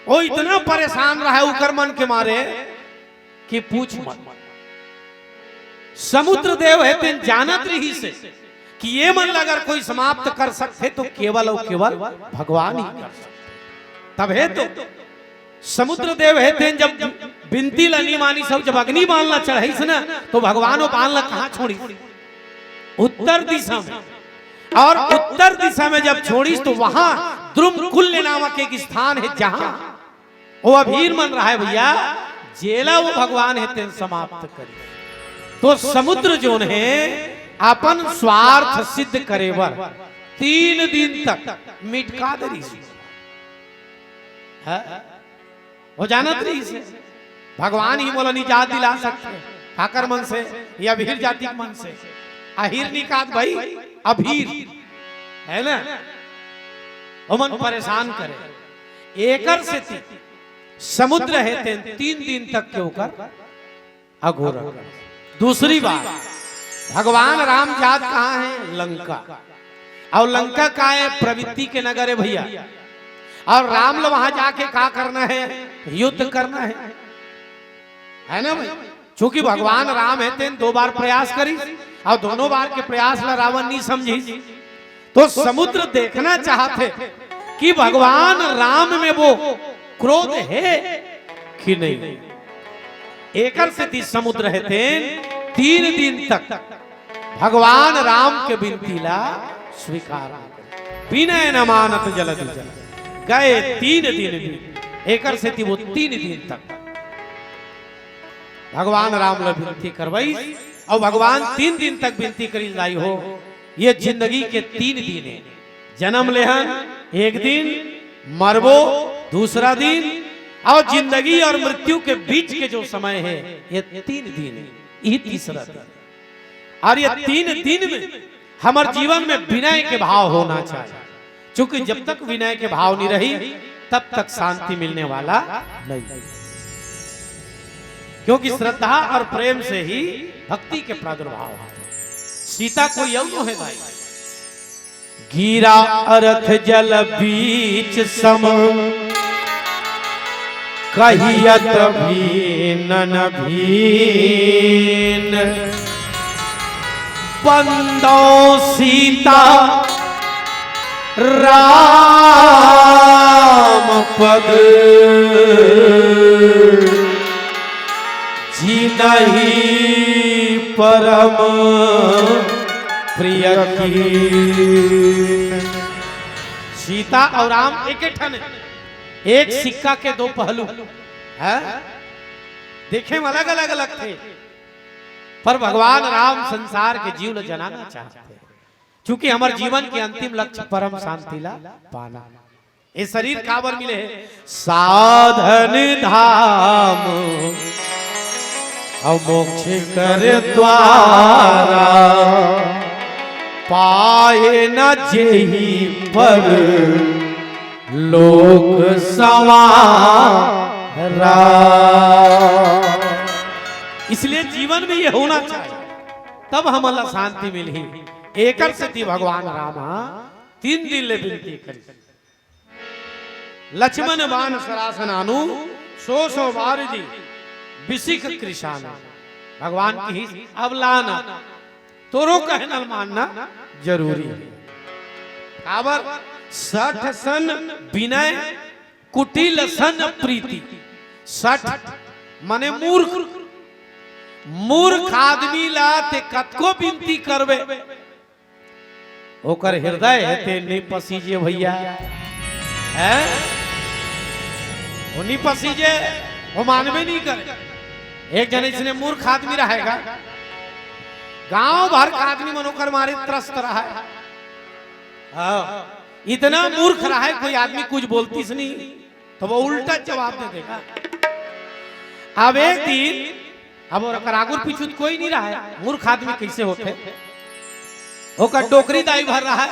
वो इतना परेशान रहा उकर मन के मारे कि पूछ मत। समुद्र देव हे तेन जानत रहिस हे कि ये मन ला अगर कोई समाप्त कर सकथे तो केवल और केवल भगवान ही कर सकथे। तभे तो समुद्र देव हे तेन जब बिनती ला नहीं मानिस, सब जब अग्नि बाण ला चढ़ाइस ना, तो भगवान वो बाण ला कहाँ छोड़िस? उत्तर दिशा में। और उत्तर दिशा में जब छोड़िस तो वहां द्रुम कुल्य नामक एक स्थान हे, जहां वो अभीर मन रहा हे भैया, जेला वो भगवान हे तेन समाप्त करिस। तो समुद्र जोन हे अपन स्वार्थ सिद्ध करे बर तीन दिन तक मिटका दे रहिस। हैं? वो जानत रहिस हे भगवान ही मोला निजात दिला सकथे। काकर मन से? ये अभीर जाति के मन से। अहीर निकात भाई, अभीर, है ना? ओमन परेशान करे। एकर सेती समुद्र हे तेन तीन दिन तक के ओकर अघोर। दूसरी बात, भगवान राम जात कहाँ हे? लंका। और लंका का हे? प्रवृत्ति के नगर हे भैया। और राम ल वहां जाके का करना हे? युद्ध करना हे, है ना भाई? चूंकि भगवान राम हे तेन दो बार प्रयास करिस, और दोनों बार के प्रयास ला रावण नहीं समझिस। तो समुद्र देखना चाहथे कि भगवान राम में वो क्रोध हे कि नहीं। एकर सेती समुद्र हे तेन तीन दिन तक भगवान राम के बिनती ला स्वीकार नहीं करे। विनय न मानत जलधि जल, गए तीन दिन बीत। एकर सेती वो तीन दिन तक भगवान राम ला बिनती करवाइस, और भगवान तीन दिन तक बिनती करिस, दाई हो, ये जिंदगी के तीन दिन हे। जन्म लेहन एक दिन, मरबो दूसरा दिन, और जिंदगी और मृत्यु के बीच के जो समय हे, ये तीन दिन हे, ये तीसरा दिन। और ये तीन दिन में हमर जीवन में विनय के भाव होना चाहिए, क्योंकि जब तक विनय के भाव नहीं रही, तब तक शांति मिलने वाला नहीं, क्योंकि श्रद्धा और प्रेम से ही भक्ति के प्रादुर्भाव होते हैं। सीता कोई अउ नोहे भाई। गिरा अरथ जल बीच सम, कहियत भीन न भीन। बंदो सीता राम पद जिनहि परम प्रिय की। सीता अउ राम एके ठन, एक सिक्का के दो पहलू, हैं? देखे में अलग-अलग लगथे, पर भगवान राम संसार के जीव ल जनाना चाहथे। चूंकि हमर जीवन के अंतिम लक्ष्य परम शांति ला पाना। ये शरीर काबर मिले हे? साधन धाम अउ मोक्ष कर द्वारा, पाए न जेहि पर लोक संवारा। इसलिए जीवन में ये होना चाहिए, तब हमन ला शांति मिलही। एकर सेती भगवान राम तीन दिन ले विनती करी। लक्ष्मण बाण सरासनानु, सो सो बारिधि बिसिख कृशानु। भगवान किहिस, अब लाना, तोरो कहना मानना जरूरी हे। काबर? सठ सन बिनय, कुटिल सन प्रीति। सठ माने मूर्ख। मूर्ख आदमी ला ते कतको विनती करबे, ओकर हृदय हे ते नइ पसीजे भइया, हैं? वो नइ पसीजे, वो मानबे नइ करे। एक झन अइसने मूर्ख आदमी रहय गा, गांव भर के आदमी मन ओकर मारे त्रस्त रहय। हाँ, इतना मूर्ख रहय, कोई आदमी कुछ बोलतिस नहीं, त वो उल्टा जवाब दे देगा। अब एक दिन, अब ओकर आगुर पीछू त कोई नइ रहय, मूर्ख आदमी कइसे होथे? ओकर डोकरी दाई भर रहय,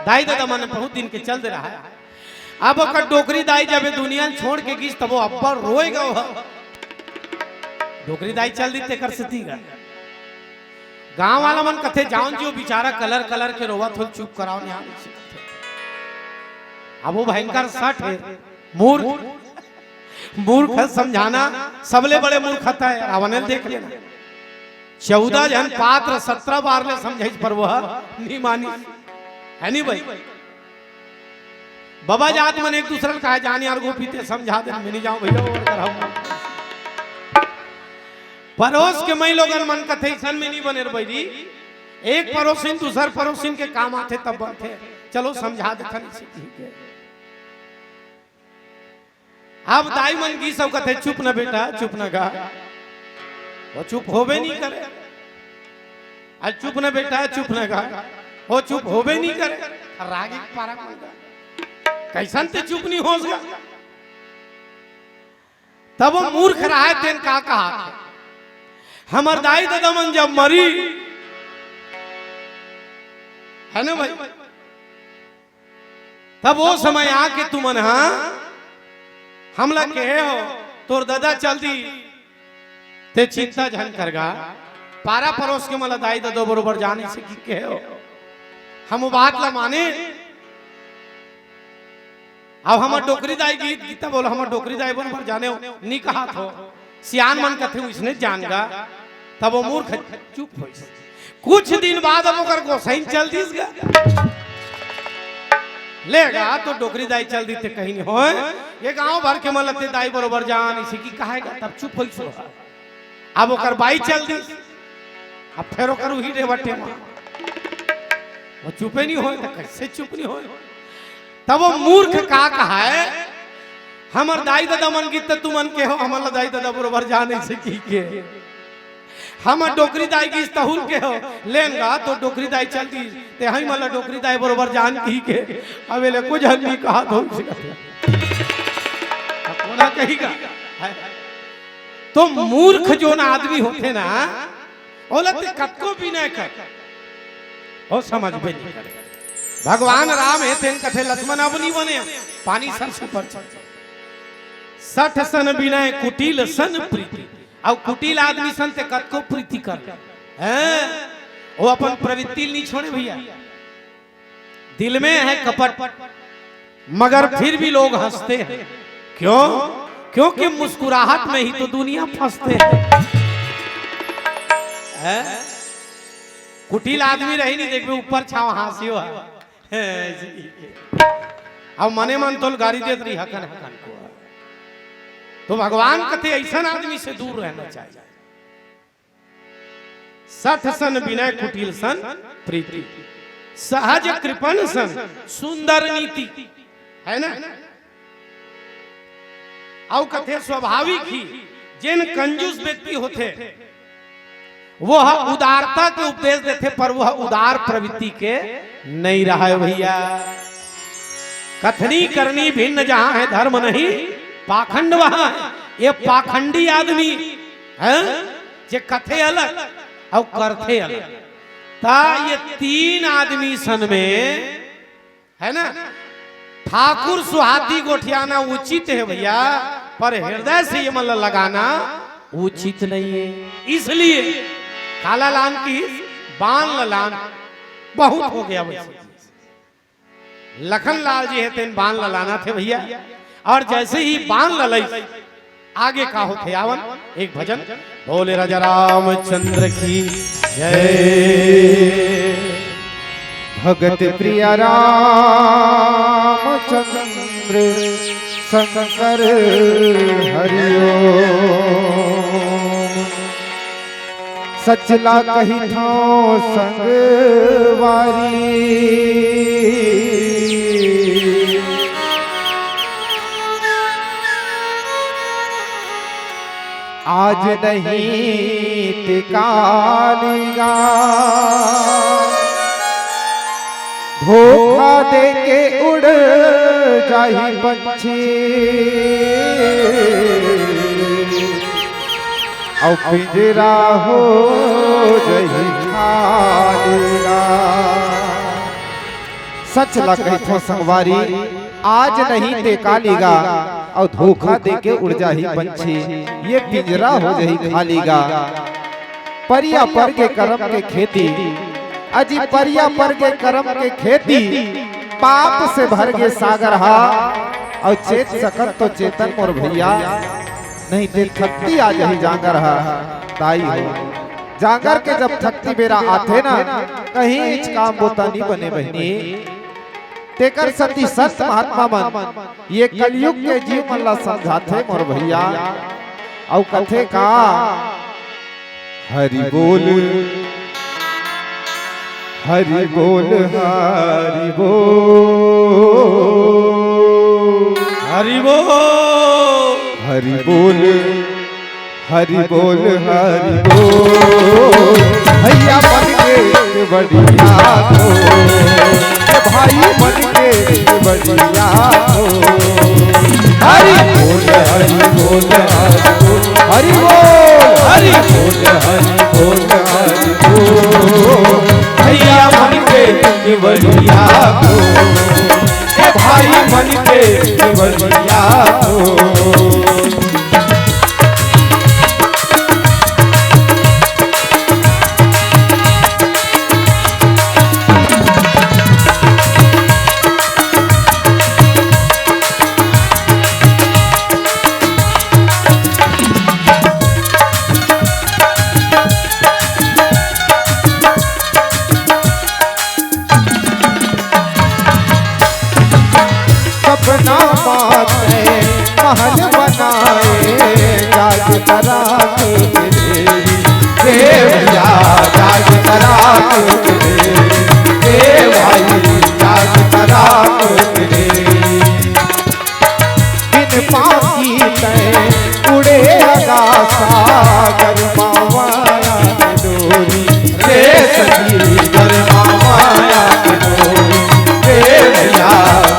दाई ददा मन बहुत दिन के चल दे रहय। अब ओकर डोकरी दाई जब ये दुनिया ल छोड़ के गिस, तब वो अब्बड़ रोय गा। डोकरी दाई चल दिस तेकर सेती गा। गांव वाला मन कथे, "जाओ जी, वो बेचारा कलर कलर के रोवत होही, चुप कराओ, नहीं आवे।" अब वो भयंकर सठ हे, मूर्ख, मूर्ख हे, समझाना सबले बड़े मूर्खता हे। रावण ल देख लेना, चौदह झन पात्र सत्रह बार ले समझाइस, पर वो नइ मानिस, हे नहीं भाई? बबा जात मन एक दूसर ल कहा, "जान यार गोपी, ते समझा दे, मैं नइ जांव भइया, वो कर हम।" परोस के मइलोगन मन कथे, "अइसन में नइ बने रे बइरी, एक परोसिन दूसर परोसिन के काम आथे तब बनथे, चलो समझा देथन इसे," ठीक हे। अब दाई मन गिस अउ कथे, "चुप न बेटा, चुप न गा।" वो चुप होबे नइ करे। "अरे चुप न बेटा, चुप न गा।" वो चुप होबे नइ करे। रागी पारा मन गा, "कइसन ते चुप नइ होस गा?" तब वो मूर्ख रहय, तेन का कहा, "हमर दाई ददा मन जब मरी, हे ना भाई, तब वो समय आके तुमन हा हमला कहे हो, तोर ददा चल दिस, ते चिंता झन कर गा, पारा परोस के मन ला दाई ददा बरोबर जान, अइसे कहे हो, हम वो बात ला माने।" अब हमर डोकरी दाई गिस, गीता बोल, "हमर डोकरी दाई बरोबर जाने हो, नइ कहत हो।" सियान मन कथे, "अइसने जान गा।" तब वो मूर्ख चुप होइस। कुछ दिन बाद अब ओकर गोसाइन चल दिस गा। "ले गा, तोर डोकरी दाई चल दिस ते कहीं नइ होय, ये गांव भर के मन ला ते दाई बरोबर जान, अइसे कहे गा।" तब चुप होइस। अब ओकर बाई चल दिस, अब फेर ओकर उही रेवटे म। वो चुपे नइ होय, त कइसे चुप नइ होय? तब वो मूर्ख का कहय, "हमर दाई ददा मन गिस त तुमन कहे हो, हमर ला दाई ददा बरोबर जान, अइसे कहिके। हमर डोकरी दाई गिस तहू ल कहे हो, लेन गा, तोर डोकरी दाई चल दिस, तेही मन ला डोकरी दाई बरोबर जान," कहिके। अब एला कुछ झन नइ कहत हो, अइसे कथे। अब कोन कही गा? तो मूर्ख जोन आदमी होथे ना, ओला ते कतको विनय कर, वो समझबे नइ करे। भगवान राम हे, तेन कथे, "लक्ष्मण अब नइ बने, पानी सर से ऊपर चल।" सठ सन विनय कुटिल सन प्रीति। अउ कुटिल आदमी सन ते कतको प्रीति कर, हैं? वो अपन प्रवृत्ति नइ छोड़े भइया। दिल में है कपट, मगर फिर भी लोग हंसते हैं। क्यों? क्योंकि मुस्कुराहट में ही तो दुनिया फंसते हैं। हैं? कुटिल आदमी रही नहीं, देखबे ऊपर छाव हाँसियो हे, हे जी। अब मने मन तोल गारी देत रही हकन हकन को। तो भगवान कथे ऐसन आदमी से दूर रहना चाहिए। सठ सन विनय कुटिल सन प्रीति, सहज कृपण सन सुंदर नीति, है ना? अउ कथे स्वाभाविक ही जेन कंजूस व्यक्ति होथे, वो ह उदारता के उपदेश देथे, पर वो ह उदार प्रवृत्ति के नहीं रहय भैया। कथनी करनी भिन्न जहां है, धर्म नहीं पाखंड वहां है। ये पाखंडी आदमी है, जे कथे अलग अउ करथे अलग। ता ये तीन आदमी सन में, है ना, ठाकुर सुहाती गोठियाना उचित है भैया, पर हृदय से ये मन ल लगाना उचित नहीं है। इसलिए काला लान की बान ल लान, बहुत हो गया वैसे। लखन लाल जी है, तेन बान ल लाना थे भैया। और जैसे ही बान ल लई, आगे का होथे आवन, एक भजन। बोले राजा रामचंद्र की जय। भगत प्रिय रामचंद्र शंकर हरिओम। सच ला कहिथौं संगवारी, आज नहीं ते कालिगा, धोखा दे के उड़ जाही पंछी, अउ पिंजरा हो जही खालिगा। सच ला कहिथौं संगवारी, आज नहीं ते कालिगा, अउ धोखा दे के उड़ जाही पंछी, ये पिंजरा हो जही खालिगा। परिया पर के करम के खेती, अजी परिया पर के करम के खेती, पाप से भर गे सागर हा, अउ चेत सकत तो चेतन मोर भैया, नहीं ते थकती आ जही जांगर हा, ताई हो। जांगर के जब थकती बेरा आथे ना, कहीं इच काम बोता नी बने बहिनी। तेकर सती संत महात्मा मन ये कलयुग के जीव मन ला समझाथे मोर भैया। अउ कथे का, हरि बोल, हरि बोल, हरि बोल। हरि बोल। हरि बोल, हरि बोल, हरि बोल। भैया बन के बढ़िया हो, ए भाई बन के बढ़िया हो। हरि बोल, हरि बोल, हरि बोल। हरि बोल, हरि बोल, हरि बोल, हरि बोल। भैया बन के बढ़िया हो, ए भाई बन के बढ़िया हो। सपना माते महल बनाए, जाग तरा के देवी। हे भैया, जाग तरा के देवी। हे भाई, जाग तरा के देवी। बिन पाखी तैं उड़े आकाशा, गरमा माया के डोरी। रे सखी, गरमा माया के डोरी। रे भैया,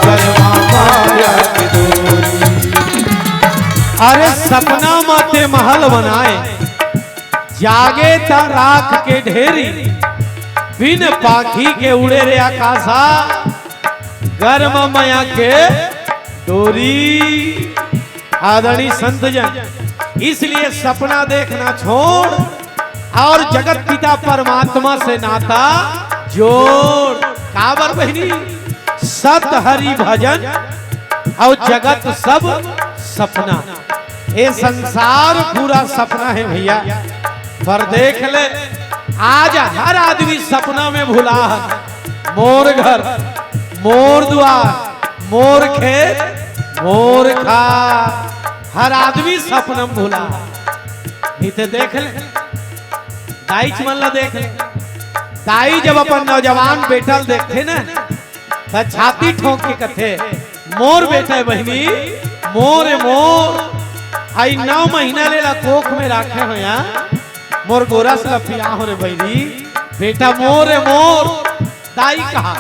गरमा माया के डोरी। अरे सपना म ते महल बनाए, जागे त राख के ढेरी, बिन पाखी के उड़े रे आकाशा, गरमा माया के डोरी। आदरणीय संत जन, इसलिए सपना देखना छोड़ और जगत पिता परमात्मा से नाता जोड़। काबर बहिनी, सत हरि भजन और जगत सब सपना। ये संसार पूरा सपना है भैया, पर देख ले, आज हर आदमी सपना में भुला है। मोर घर, मोर दुआर, मोर खेत, मोर खार। हर आदमी सपनम भुला। नहीं ते देख ले, दाईच मन ला देख ले। दाई जब अपन नौजवान बेटा ल देखथे ना, त छाती ठोंक के कथे, "मोर बेटा ए बहिनी, मोर ए मोर।" आई नौ महीना ले ला कोख में राखे हो या, मोर गोरस ला पिया हो रे बहिनी, बेटा मोर ए मोर। दाई कहा,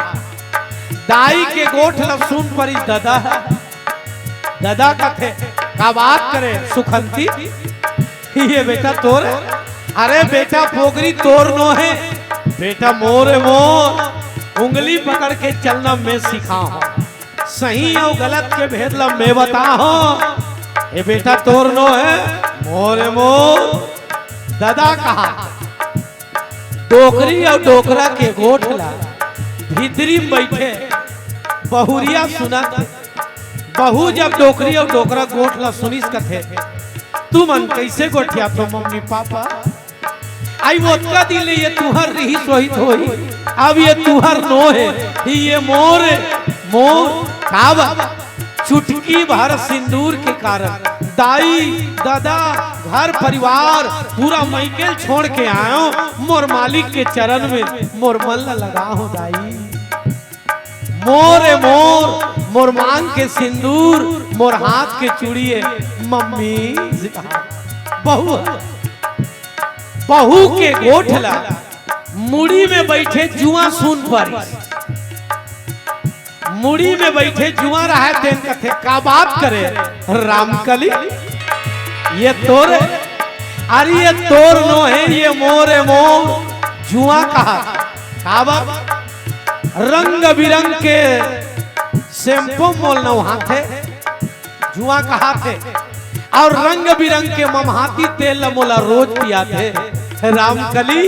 दाई के गोठ ला सुन परिस ददा। ददा कथे, "का बात करे सुखंती?" "ये बेटा तोर।" "अरे बेटा, पोगरी तोर नो हे, बेटा मोर ए मोर। उंगली पकड़ के चलना मैं सिखाहूं, सही अउ गलत के भेद ला मैं बताहूं। ये बेटा तोर नो हे, मोर ए मोर।" ददा कहा, डोकरी अउ डोकरा के गोठ ला भीतरी में बइठे बहुरिया सुनत हे। बहू जब डोकरी अउ डोकरा गोठ ला सुनिस कथे, "तुमन कइसे गोठियाथो मम्मी पापा? आई ओतका दिन ले ये तुंहर रिहिस होही त होही, अब ये तुंहर नो हे, ये मोर ए मोर।" काबर? चुटकी भर सिंदूर के कारण दाई, ददा, घर परिवार पूरा मइके ल छोड़ के आयो। मोर मालिक के चरण में मोर मन ला लगाहूं दाई। मोर ए मोर, मोर मांग के सिंदूर, मोर हाथ के चूड़ी ए मम्मी। बहू, बहू के गोठ ला मुड़ी में बइठे जुआं सुन परिस। मुड़ी में बइठे जुआं रहय तेन कथे, "का बात करे रामकली, ये तोर, अरे ये तोर नो हे, ये मोर ए मोर।" जुआं कहा, "काबर?" "रंग बिरंग के शैम्पू मोला नहाथे।" जुआं कहाथे, "अउ रंग बिरंग के ममहाती तेल ला मोला रोज पियाथे। रामकली,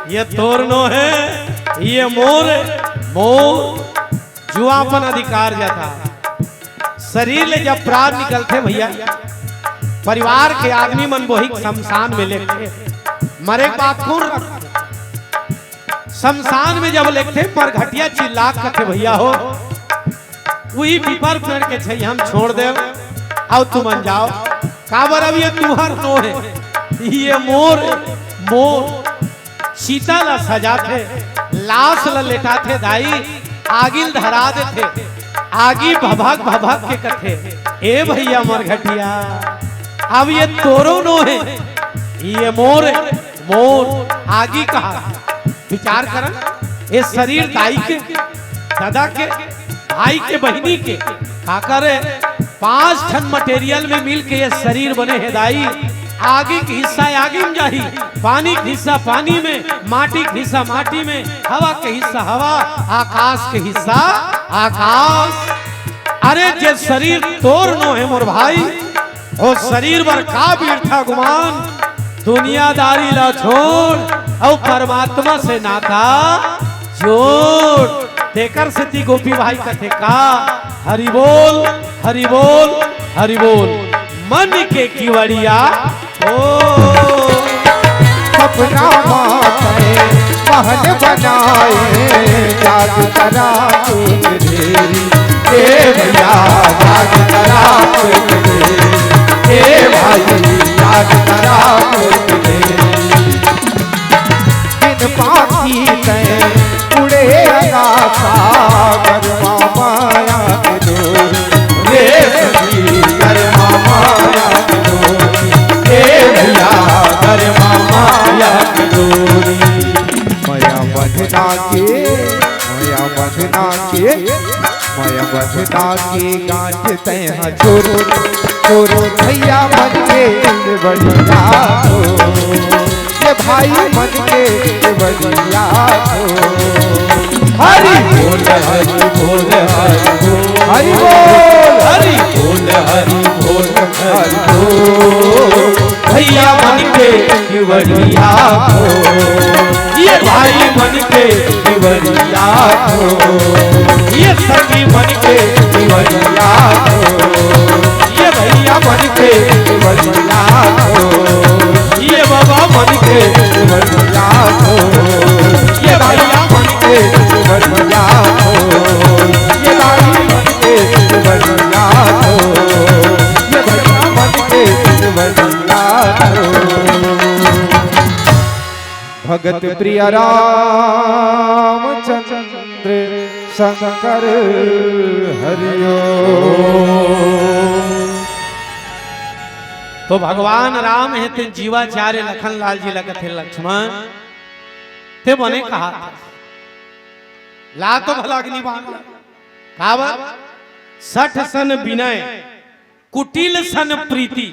ये तोर नो हे, ये मोर ए मोर।" जुआं अपन अधिकार जताथे। शरीर ले जब प्राण निकलथे भइया, परिवार के आदमी मन वही शमशान में लेगथे। मरे के बाद कोन रखथे? शमशान में जब लेगथे, मरघटिया चिल्ला के कथे, "भइया हो, उही पीपर पेड़ के छइहां म छोड़ देव, अउ तुमन जाव।" काबर? अब ये तुंहर नो हे, ये मोर, मोर। चिता ला सजाथे, लाश ला लेटाथे दाई, आगी ल धरा देथे। आगी भभक भभक के कथे, "ए भइया मरघटिया, अब ये तोरो नो हे, ये मोर, मोर।" आगी कहा, विचार करन, ये शरीर दाई के, ददा के, भाई के, बहिनी के, काकर ए? पांच ठन material में मिल के ये शरीर बने हे दाई। आगी के हिस्सा आगी में जाही, पानी के हिस्सा पानी में, माटी के हिस्सा माटी में, हवा के हिस्सा हवा, आकाश के हिस्सा आकाश। अरे जे शरीर तोर नो हे मोर भाई, ओ शरीर बर का बिरथा गुमान, दुनियादारी ला छोड़, अउ परमात्मा से नाता जोड़। तेकर सेती गोपी भाई कथे का, "हरि बोल, हरि बोल, हरि बोल।" मन के किवड़िया, ओ। सपना माते महल बनाए, जाग करा कुछ देरी। ए भइया, जाग करा कुछ देरी। ए भाई, जाग करा कुछ देरी। बिन पाती तैं उड़े आकाशा, गरमा माया के डोरी। रे सखी, गरमा माया के डोरी। ए भइया, गरमा माया के डोरी। मया बंधना के, मया बंधना के, मया बंधना के गांठ तैं हा छोर, छोर भइया मन के बढ़िया हो, ये भाई मन के बढ़िया हो। हरि बोल, हरि बोल, हरि बोल, हरि बोल, हरि बोल, हरि बोल, हरि बोल। भइया मन के बढ़िया हो, ये भाई मन के बढ़िया हो, ये सखी मन के बढ़िया हो, ये भइया मन के बढ़िया हो, ये बाबा मन के बढ़िया हो, ये भइया मन के बढ़िया हो, ये गत प्रिय रामचंद्र शंकर हरिओ। तो भगवान राम हे ते जीवाचार्य लखन लाल जी ला कथे लक्ष्मण, ते बने कहा ला तो भला अग्नि बाण ला। काबर? सठ सन विनय, कुटिल सन प्रीति,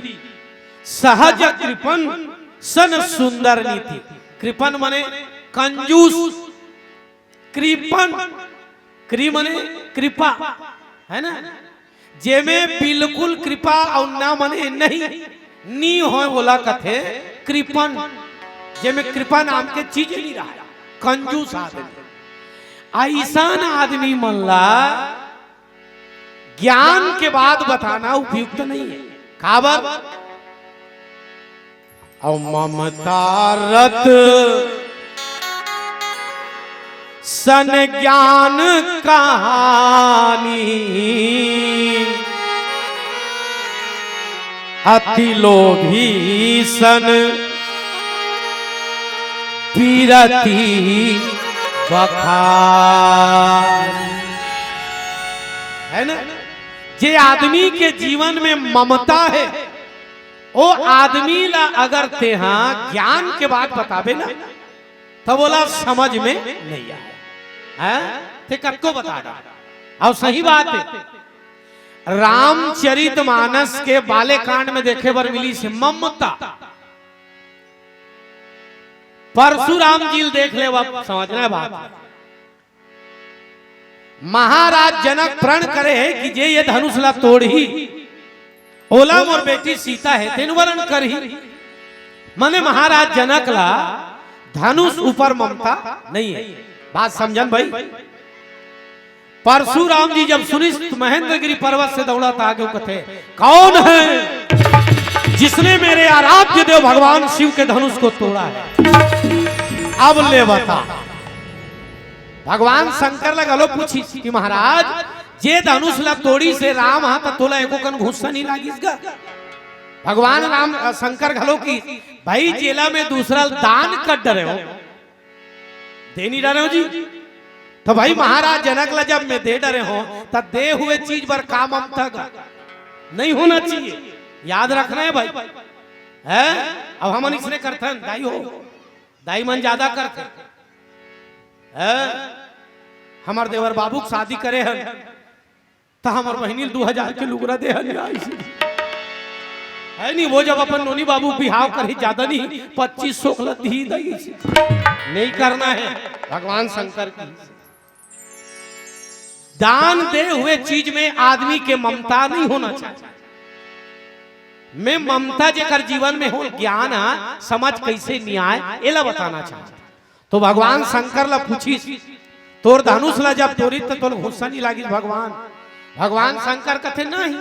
सहज कृपण सन सुंदर नीति। कृपण मने कंजूस, कृपण, कृ मने कृपा, है ना? जेमे बिल्कुल कृपा अउ ना मने नहीं, नी होय, ओला कथे कृपण। जेमे कृपा नाम के चीज नहीं रहा, कंजूस आदमी। अइसन आदमी मन ला ज्ञान के बात बताना उपयुक्त नहीं है। काबर? अउ ममता रत सन ज्ञान कहानी, अति लोभी सन पीरती बखान। है ना? जे आदमी के जीवन में ममता है, ओ आदमी ला अगर तेहा ज्ञान के बात बताबे ना, तब ओला समझ में नहीं आए। हैं? ते कतको बता दे। अउ सही बात है, रामचरित मानस के बालेकांड में देखे बर मिली से ममता। परशुराम जी ल देख ले, अब समझना है बात। महाराज जनक प्रण करे हे कि जे ये धनुष ला तोड़ही, ओला मोर बेटी सीता हे तेन वरण करही। मने महाराज जनक ला धनुष ऊपर ममता नहीं है। बात समझन भाई? परशुराम जी जब सुनिस त महेंद्रगिरी पर्वत से दौड़त आगे कथे, कौन है जिसने मेरे आराध्य देव भगवान शिव के धनुष को तोड़ा है? अब ले बता। भगवान शंकर ला घलो पूछिस कि महाराज, जे धनुष ला तोड़िस हे राम हा, त तोला एको कन घुस्सा नहीं लागिस गा? भगवान राम, अ, शंकर घलो कि भाई, जेला मैं दूसरा दान कर डरे हों, दे नहीं डरे हों जी। तो भाई, महाराज जनक ला जब मैं दे डरे हों, त दे हुए चीज बर का ममता गा? नहीं होना चाहिए, याद रखना है भाई। है? अब हमन इसने करथन, दाई हो, दाई मन ज्यादा करथे। हैं? हमर देवर बाबू के शादी करे हन, त हमर बहिनी ल दू हजार के लुगरा दे हन, या अइसे। है नहीं, वो जब अपन नोनी बाबू बिहाव करही, ज्यादा नहीं, पच्चीस सौ के ल दिही, दई अइसे। नहीं करना है, भगवान शंकर की। दान दे हुए चीज में आदमी के ममता नहीं होना चाहिए। मैं ममता जेकर जीवन में हो, ज्ञान हा, समझ कैसे नहीं आए, एला बताना चाहिए। तो भगवान शंकर ला पूछिस, तोर धनुष ला जब तोड़िस त तोला घुस्सा नहीं लागिस भगवान? भगवान शंकर कथे नहीं,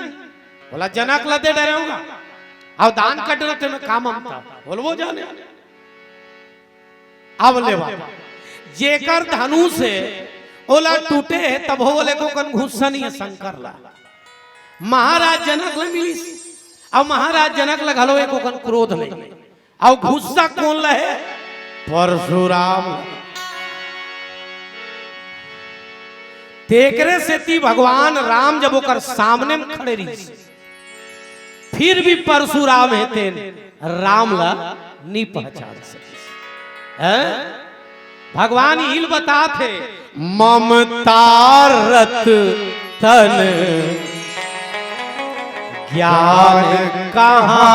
ओला जनक ला दे डरे हों गा, अउ दान कर डरे हों, तेमे का ममता? बोलबो जाने। अब ले बाबा, जेकर धनुष हे, ओला टूटे हे, तभो ओला एको कन घुस्सा नहीं हे शंकर ला। महाराज जनक ला मिलिस, अउ महाराज जनक ला घलो एको कन क्रोध नहीं। अउ घुस्सा कोन ला हे? परशुराम। तेकरे सेती भगवान राम जब ओकर सामने में खड़े रहिस, फिर भी परशुराम हे तेन राम ला नी पहचान सकिस। हैं? भगवान इही ल बतात हे, ममता रत तन ज्ञान कहानी।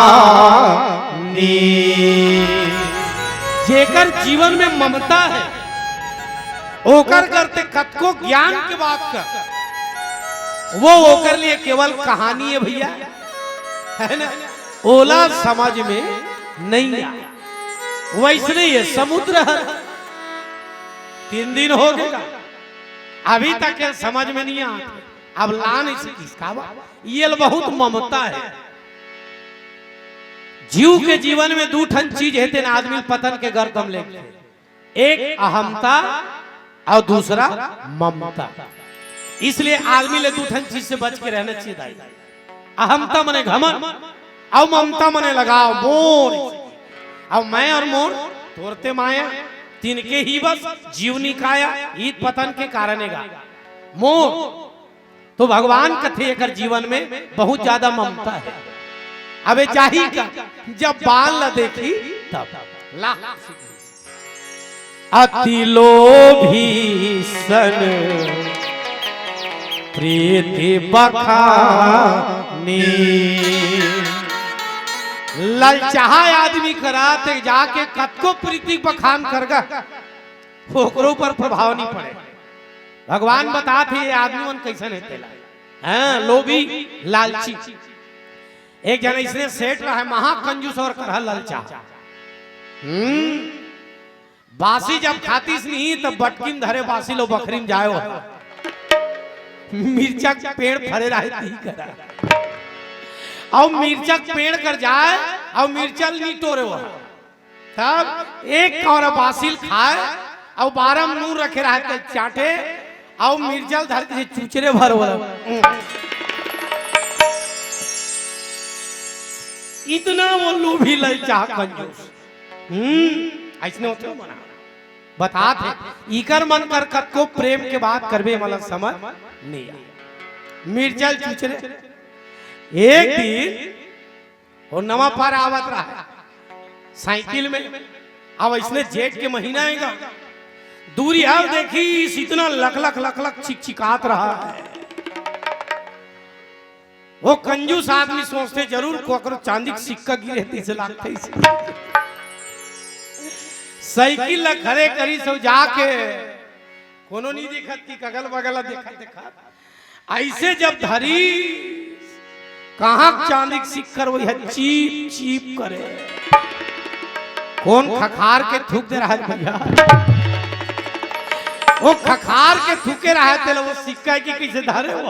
जेकर जीवन में ममता हे, ओकर करते कतको ज्ञान के बात कर, वो ओकर लिए केवल कहानी हे भैया, है ना? ओला समझ में नहीं आए। वैसने ये समुद्र हे, तीन दिन हो गे, अभी तक ये समझ में नहीं आए। अब ला नहीं सकिस, काबर? ये ल बहुत ममता हे। जीव के जीवन में दू ठन चीज हे, तेन आदमी ल पतन के गर्त म लेगथे। एक अहमता अउ दूसरा ममता। इसलिए आदमी ले दू ठन चीज से बच के रहना चाहिए दाई। अहमता मने घमंड, अउ ममता मने लगाव, मोर। अउ मैं अउ मोर, तोर ते माया। तिनके ही बस जीव निकाया, इत पतन के कारण एगा। मोर तो भगवान कथे एकर जीवन में बहुत ज्यादा ममता हे। अबे चाही का, जब बान ला देखी तब ला। अति लोभी सन प्रीति बखानी। ललचाहा आदमी करा ते जाके कतको प्रीति बखान करगा, ओकरो ऊपर प्रभाव नहीं पड़े। भगवान बतात हे ये आदमी मन कैसन हे तेला। हाँ, लोभी, लालची। एक जन इसने सेठ रहा है, महाकंजूस और करहा ललचा। हम्म, बासी जब खातिस नहीं तब बटकिन धरे बासी लो बखरी में जाए हो। मिर्चा के पेड़ फरे रहे ती करा। अउ मिर्चा के पेड़ कर जाए, अउ मिर्चा ल नहीं टोरे हो। तब एक कौरा बासी ल खाए, अउ बारह में नून रखे रहे ते चाटे, अउ मिर्चा ल धर के चुचरे भर वाला। इतना वो लोभी ललचा कंजूस। हम्म, ऐसने होथे मना। बतात हे, इकर मन कर कतको प्रेम के बात करबे, मला समझ नहीं आ। मिर्चा ल चुचरे। एक दिन वो नवा पार आवत रहा साइकिल में। अब इसने जेठ के महीना आएगा, दूरी हाल देखिस, इतना लख लख लख लख चिकचिकात रहा है। वो कंजूस आदमी सोचथे, जरूर कोकरो चांदी के सिक्का गिरे हे, तइसे लागथे इसे। साइकिल ला खड़े करिस अउ जाके कोनो नहीं देखत कि अगल बगल ला देखत देखत ऐसे जब धरिस, कहाँ के चांदी के सिक्का, वही चीप चीप करे। कौन खखार के थूक दे रहा है भैया? वो खखार के थूके रहा है, तेला वो सिक्का की कैसे धरे वो?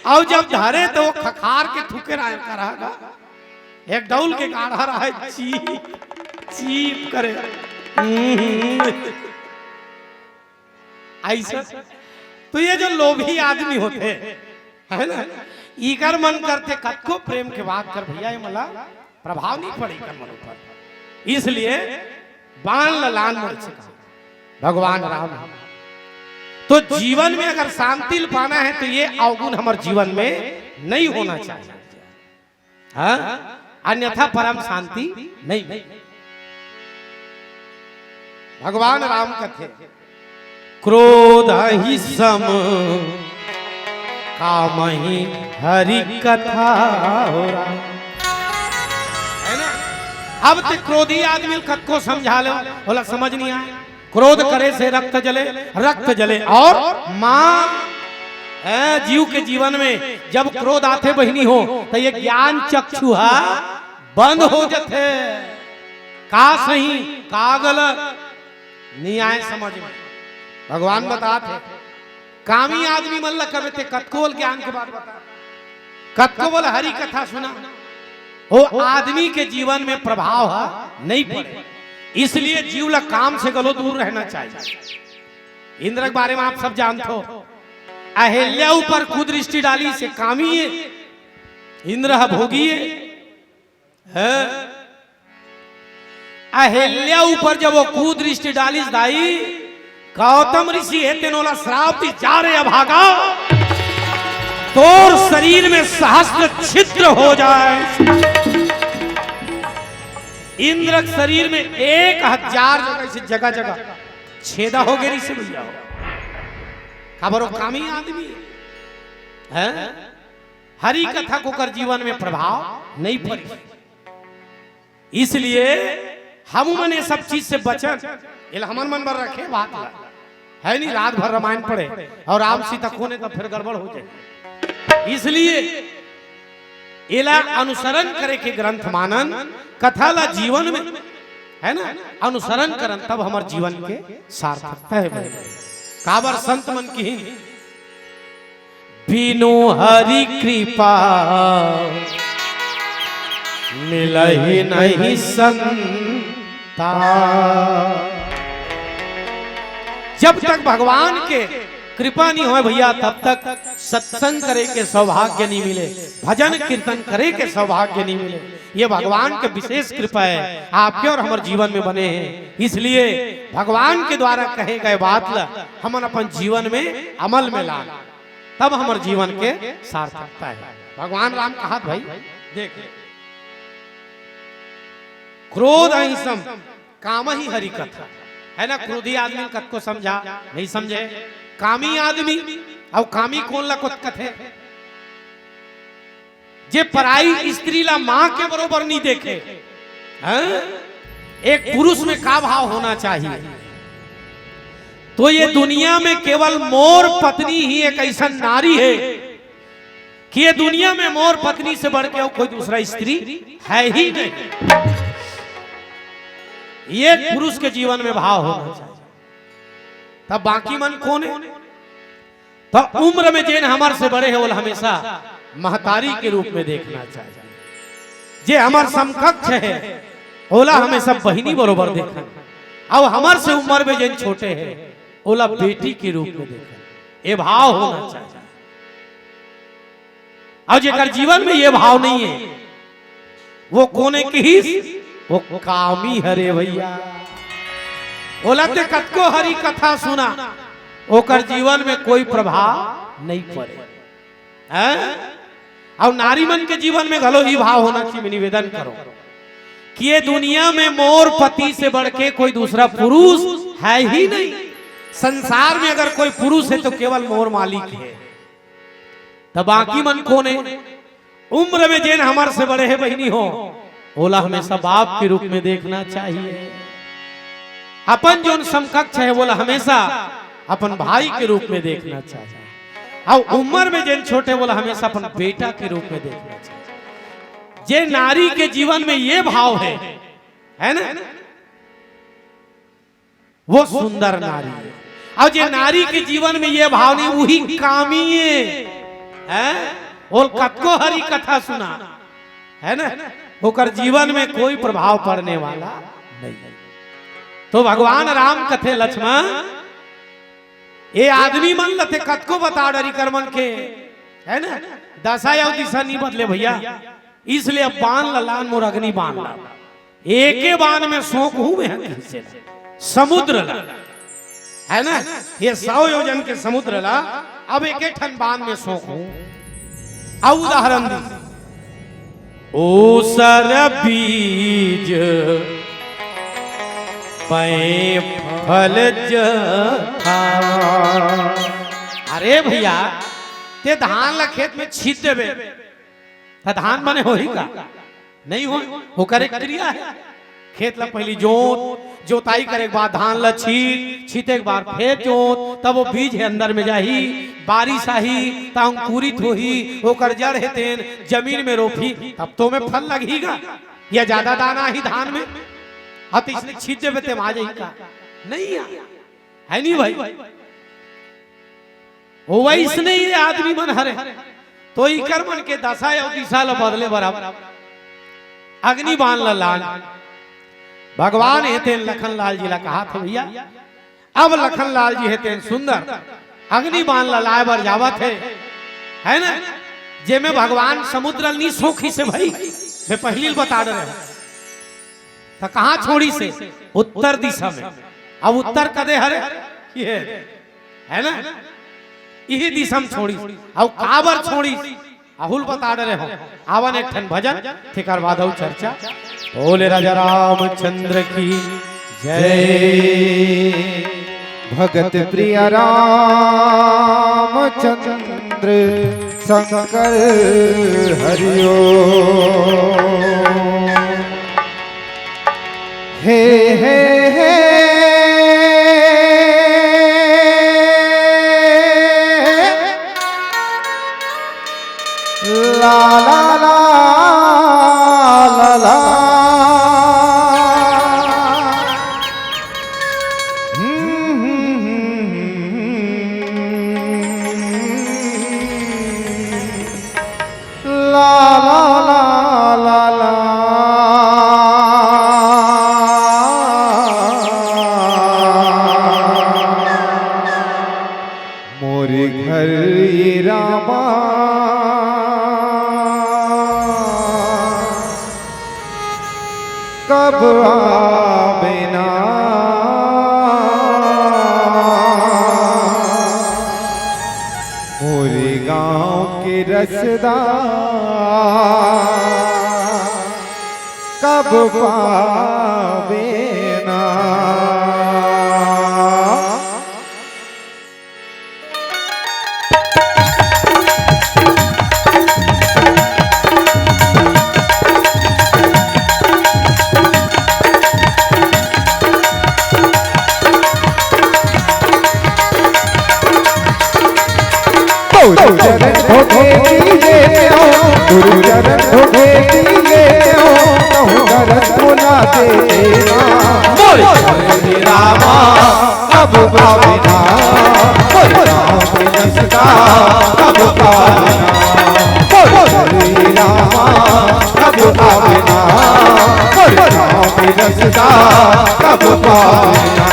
अउ जब धरे तो वो खखार के थूके रहा है, का रहा गा? एक डौल के गाढ़ा रहा है, चीप चीप करे। हम्म। ऐसा तो ये जो लोभी आदमी होथे, है ना, इकर मन करथे कतको प्रेम के बात कर भैया, ये मला प्रभाव नहीं पड़े इकर मन ऊपर। इसलिए बान ल लान मर चुका भगवान राम। तो जीवन में अगर शांति ल पाना है तो ये अवगुण हमर जीवन में नहीं होना चाहिए। हाँ? अन्यथा परम शांति नहीं मिले। भगवान राम कथे, क्रोध ही सम काम ही हरि कथा हो राम। है ना? अब ते क्रोधी आदमी ल कतको समझा लो, बोला समझ नहीं आए। क्रोध करे से रक्त जले, रक्त जले और माँ। ए, जीव के जीवन में जब क्रोध आथे बहिनी हो, तो ये ज्ञान चक्षु हा बंद हो जथे। का सही, का गलत, नहीं आए समझ में। भगवान बतात हे, कामी आदमी मन ल कबे ते कतको ल ज्ञान के बात बता, कतको ल हरि कथा सुना, वो आदमी के जीवन में प्रभाव हा नहीं पड़े। इसलिए जीव ला काम से गलो दूर रहना चाहिए। इंद्र के बारे में आप सब जानत हो, अहिल्या ऊपर कुदृष्टि डालिस, कामी हे, इंद्र हा भोगी हे। हैं? अहिल्या ऊपर जब वो कुदृष्टि डालिस दाई, गौतम ऋषि हे तेन ओला श्राप दिस, जा रे अभागा, तोर शरीर में सहस्त्र छिद्र हो जाए। इंद्र के शरीर में एक हजार जगह से जगह जगह छेदा हो गे रिहिसे भैया हो। काबर वो कामी आदमी हे। हैं? हरि कथा के ओकर जीवन में प्रभाव नहीं पड़े। इसलिए हम मन ये सब चीज से बचन, एला हमन मन बर रखे बात ला। है नहीं, रात भर रामायण पढ़े और राम सीता खोने तो फिर गड़बड़ हो जाए। इसलिए एला अनुसरण करे के ग्रंथ मानन, कथा ला जीवन में, है ना, अनुसरण करन, तब हमर जीवन के सार्थकता हे भाई। काबर संत मन किहिन, बिनु हरि कृपा मिलहि नहीं संतान। जब तक भगवान के कृपा नहीं होय भैया, तब तक सत्संग करे के सौभाग्य नहीं मिले, भजन कीर्तन करे के सौभाग्य नहीं मिले। ये भगवान के विशेष कृपा है, आपके और हमर जीवन में बने हैं। इसलिए भगवान के द्वारा कहे गए बात ला हमन अपन जीवन में अमल में लान, तब हमर जीवन के सार्थकता है। भगवान राम कहत भाई, देख, क्रोध अहिंसम काम ही हरि कथा, है ना? क्रोधी आदमी कतको समझा, नहीं समझे। कामी आदमी, अउ कामी कोन ला कोत कथे? जे पराई स्त्री ला माँ के बरोबर नहीं देखे, हैं? एक पुरुष में का भाव होना चाहिए? तो ये दुनिया में केवल मोर पत्नी ही एक ऐसा नारी है कि ये दुनिया में मोर पत्नी से बढ़ के और कोई दूसरा स्त्री है ही नहीं। ये एक पुरुष के जीवन में भाव होना चाहिए। तब बाकी मन कोन है? तो उम्र में जेन हमर से बड़े है, ओला हमेशा महतारी के रूप में देखना चाहिए। जे हमर समकक्ष है, ओला हमेशा बहिनी बरोबर देखन। अब हमर से उम्र में जेन छोटे है, ओला बेटी के रूप में देखन। ये भाव होना चाहिए। अउ जेकर जीवन में ये भाव नहीं है, वो कोने किहिस? वो कामी हरे भैया। ओला ते कतको हरि कथा सुना, ओकर जीवन में कोई प्रभाव नहीं पड़े, हैं? अउ नारी मन के जीवन में घलो ही भाव होना चाहिए। मैं निवेदन करो कि ये दुनिया में मोर पति से बढ़ के कोई दूसरा पुरुष है ही नहीं। संसार में अगर कोई पुरुष है तो केवल मोर मालिक है। तब बाकी मन कोन है? उम्र में जेन हमर से बड़े है बहिनी हो, ओला हमेशा बाप के रूप में देखना चाहिए। अपन जोन समकक्ष है, ओला हमेशा अपन भाई के रूप में देखना चाहिए। अउ उम्र में जेन छोटे, ओला हमेशा अपन बेटा के रूप में देखना चाहिए। जे नारी के जीवन में ये भाव है, है ना, वो सुंदर नारी है। अउ जे नारी के जीवन में ये भाव नहीं, वही कामी है, हैं? ओला कतको हरि कथा सुना, है ना, ओकर जीवन में कोई प्रभाव पड़ने वाला नहीं। तो भगवान राम कथे, लक्ष्मण, ये आदमी मन ला ते कतको बता डरी कर मन के, है ना, दशा अउ दिशा नहीं बदले भैया। इसलिए अब बान ला लान, मोर अग्नि बान ला। एके बान में सोखहूं मैं ह कइसे ला। समुद्र ला, है ना, ये सौ योजन के समुद्र ला अब एके ठन बान में सोखहूं। अउ उदाहरण दी, ओसर बीज पै फल जथा। अरे भैया, ते धान ला खेत में छीत देबे, त धान बने होही का? नहीं हो। ओकर एक क्रिया है। खेत ला पहली जोत, जोताई करे के बाद धान ला छीत, छीते के बाद फेर जोत, तब वो बीज है अंदर में जाही, बारिश आही, त अंकुरित होही, ओकर जड़ है तेन जमीन में रोपही, तब तो में फल लगही गा। या ज्यादा दाना आही धान में, अउ त इसने छीत देबे ते में आ जाही का? नहीं आ, है नहीं भाई? ओ वैसने ये आदमी मन हरे, तो इकर मन के दशा अउ दिशा ल बदले बर अब अग्नि बाण ल लान। भगवान हे तेन लखन लाल जी ला कहाथे भैया, अब लखन लाल जी हे तेन सुंदर अग्नि बाण ल लाए बर जावत हे, है ना? जेमे भगवान समुद्र ल नी सोखिस हे भाई, मैं पहिली ल बता डरे हंव। त कहाँ छोड़िस हे? उत्तर दिशा में। अब उत्तर कदे हरे? ये, है ना? इही दिशा में छोड़िस। अउ काबर छोड़िस? अहू ल बता डरे हंव। आवन एक ठन भजन, तेकर बाद अउ चर्चा। बोले राजा रामचंद्र की जय। भगत प्रिय रामचंद्र शंकर हरिओ। हे, हे, हे। ला, ला, ला, ला, ला। हम्म, हम्म, हम्म, हम्म। ला, ला, ला, ला, ला। कब आवे ना मोरे गाँव के रसदा, कब पावे ना। गुरु चरण धोखे दिए हो, गुरु चरण धोखे दिए हो, कहूँ दरस मुला दे देना। बोल हरे रामा, अब पावे ना, बोल राम रसदा, अब पावे ना। बोल हरे रामा, अब पावे ना, बोल राम रसदा, अब पावे ना।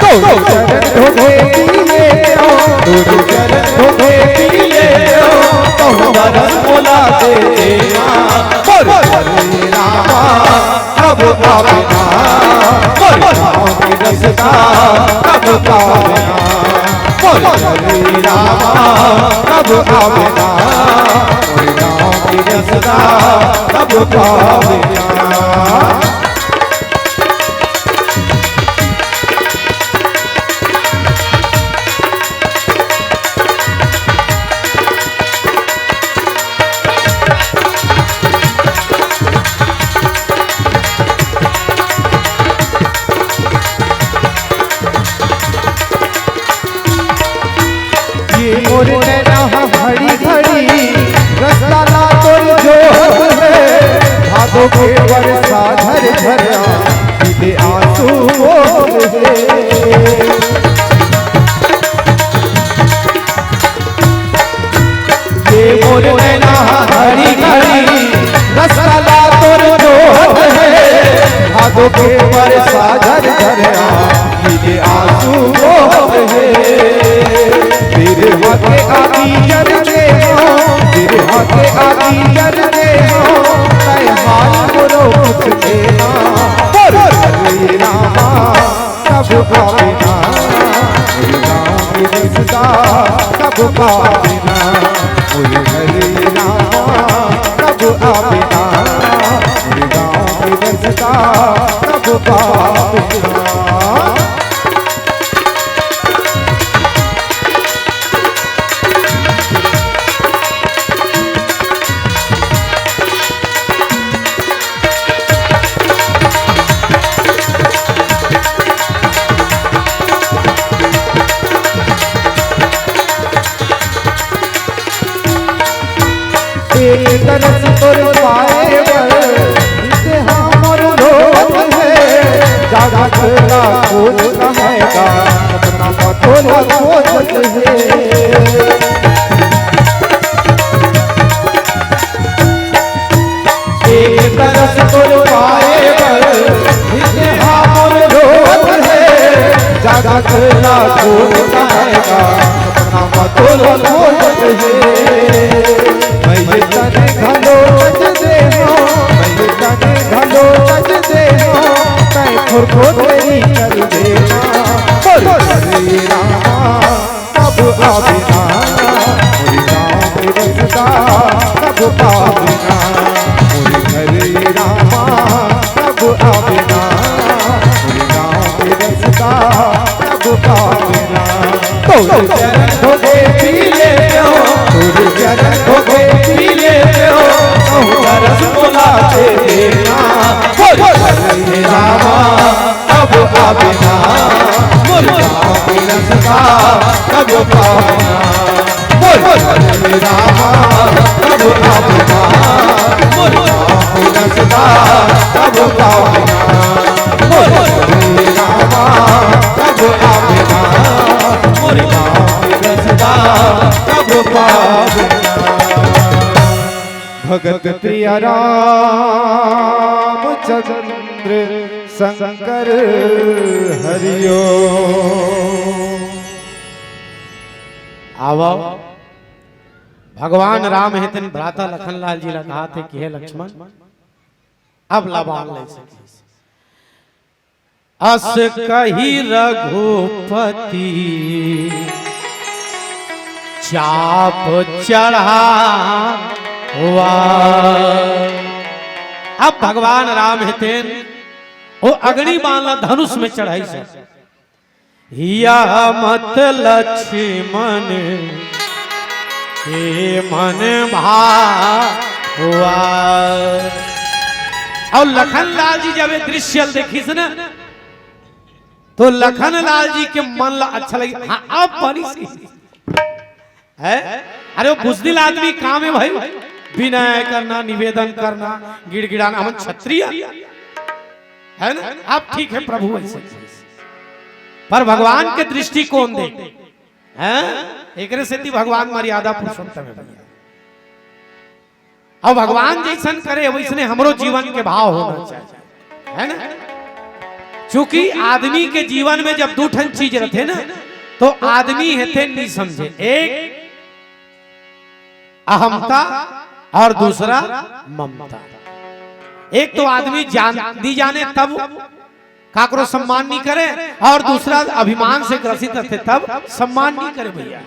गुरु चरण धोखे दिए हो, गुरु चरण धोखे दिए हो, कहूँ दरस मुला दे देना। बोल हरे रामा, कब पावे ना, बोल राम रसदा, कब पावे ना। बोल हरे रामा, कब आवे ना, बोल राम रसदा, कब पावे ना। ये मोर नैना ह घड़ी घड़ी रसदा ला तोर जोहत हे, भादो के बरसा झरझरा, सीधे आंसू बोल हे। ये मोर नैना ह घड़ी घड़ी रसदा ला तोर जोहत हे, भादो के बरसा झरझरा, सीधे आंसू बोल हे। बिरहा के आगी जर दे हो, बिरहा के आगी जर दे हो, तै हाल मोरो कुछ देना। बोल हरे रामा, कब पावे ना, मोर गाँव के रसदा, कब पावे ना, बोल हरे रामा, कब आवे ना, मोर गाँव के रसदा, कब पावे ना। एक दरस तोर पाए बर, इसे हमर रोवत हे, जागत ला कुछ कहेगा, सपना म तोला खोजत हे। एक दरस तोर पाए बर, इसे हमर रोवत हे, जागत ला कुछ कहेगा, सपना म तोला खोजत हे। मैं तन घलो तज दे हो, मैं तन घलो तज दे हो, तै खुरखो तेरी कर देना। बोल हरे रामा, कब आवे ना, मोर गाँव के रसदा, कब पावे ना, बोल हरे रामा, कब आवे ना, मोर गाँव के रसदा, कब पावे ना। तोर चरण धोखे पी लेतेंव, तोर चरण धोखे पी लेतेंव, कहूँ दरस मोला दे देना। बोल हरे रामा, कब आवे ना, मोर गाँव के रसदा, कब पावे ना। बोल हरे रामा, कब आवे ना, मोर गाँव के रसदा, कब पावे ना। बोल हरे रामा, कब आवे ना, मोर गाँव के रसदा, कब पावे ना। भगत प्रिय रामचंद्र शंकर हरिओ। आवव, भगवान राम हे तेन भ्राता लखन लाल जी ला कहाथे कि हे लक्ष्मण, अब ला बान ले सके। अस कही रघुपति चाप चढ़ावा। अब भगवान राम हे तेन ओ अग्नि बाण ला धनुष में चढ़ाइस हे। यह मत लक्ष्मण के मन भावा। अउ लखन लाल जी जब ये दृश्य ल देखिस ना, तो लखन लाल जी के मन ला अच्छा लगिस। हाँ, अब बनिस हे। अरे वो बुजदिल आदमी काम हे भाई, विनय करना, निवेदन करना, गिड़गिड़ाना, हमन क्षत्रिय हे ना। अब ठीक हे प्रभु, ऐसे पर भगवान के दृष्टिकोण दे, हैं? एकरे सेती भगवान मर्यादा पुरुषोत्तम हे भैया। अब भगवान जैसन करे वैसने हमरो जीवन के भाव होना चाहिए, हे ना? चूंकि आदमी के जीवन में जब दू ठन चीज रथे ना, तो आदमी हे तेन नइ समझे। एक अहमता अउ दूसरा ममता। एक तो आदमी जान नइ जाने तब काकरो सम्मान नइ करे, अउ दूसरा अभिमान से ग्रसित रथे तब सम्मान नइ करे भैया,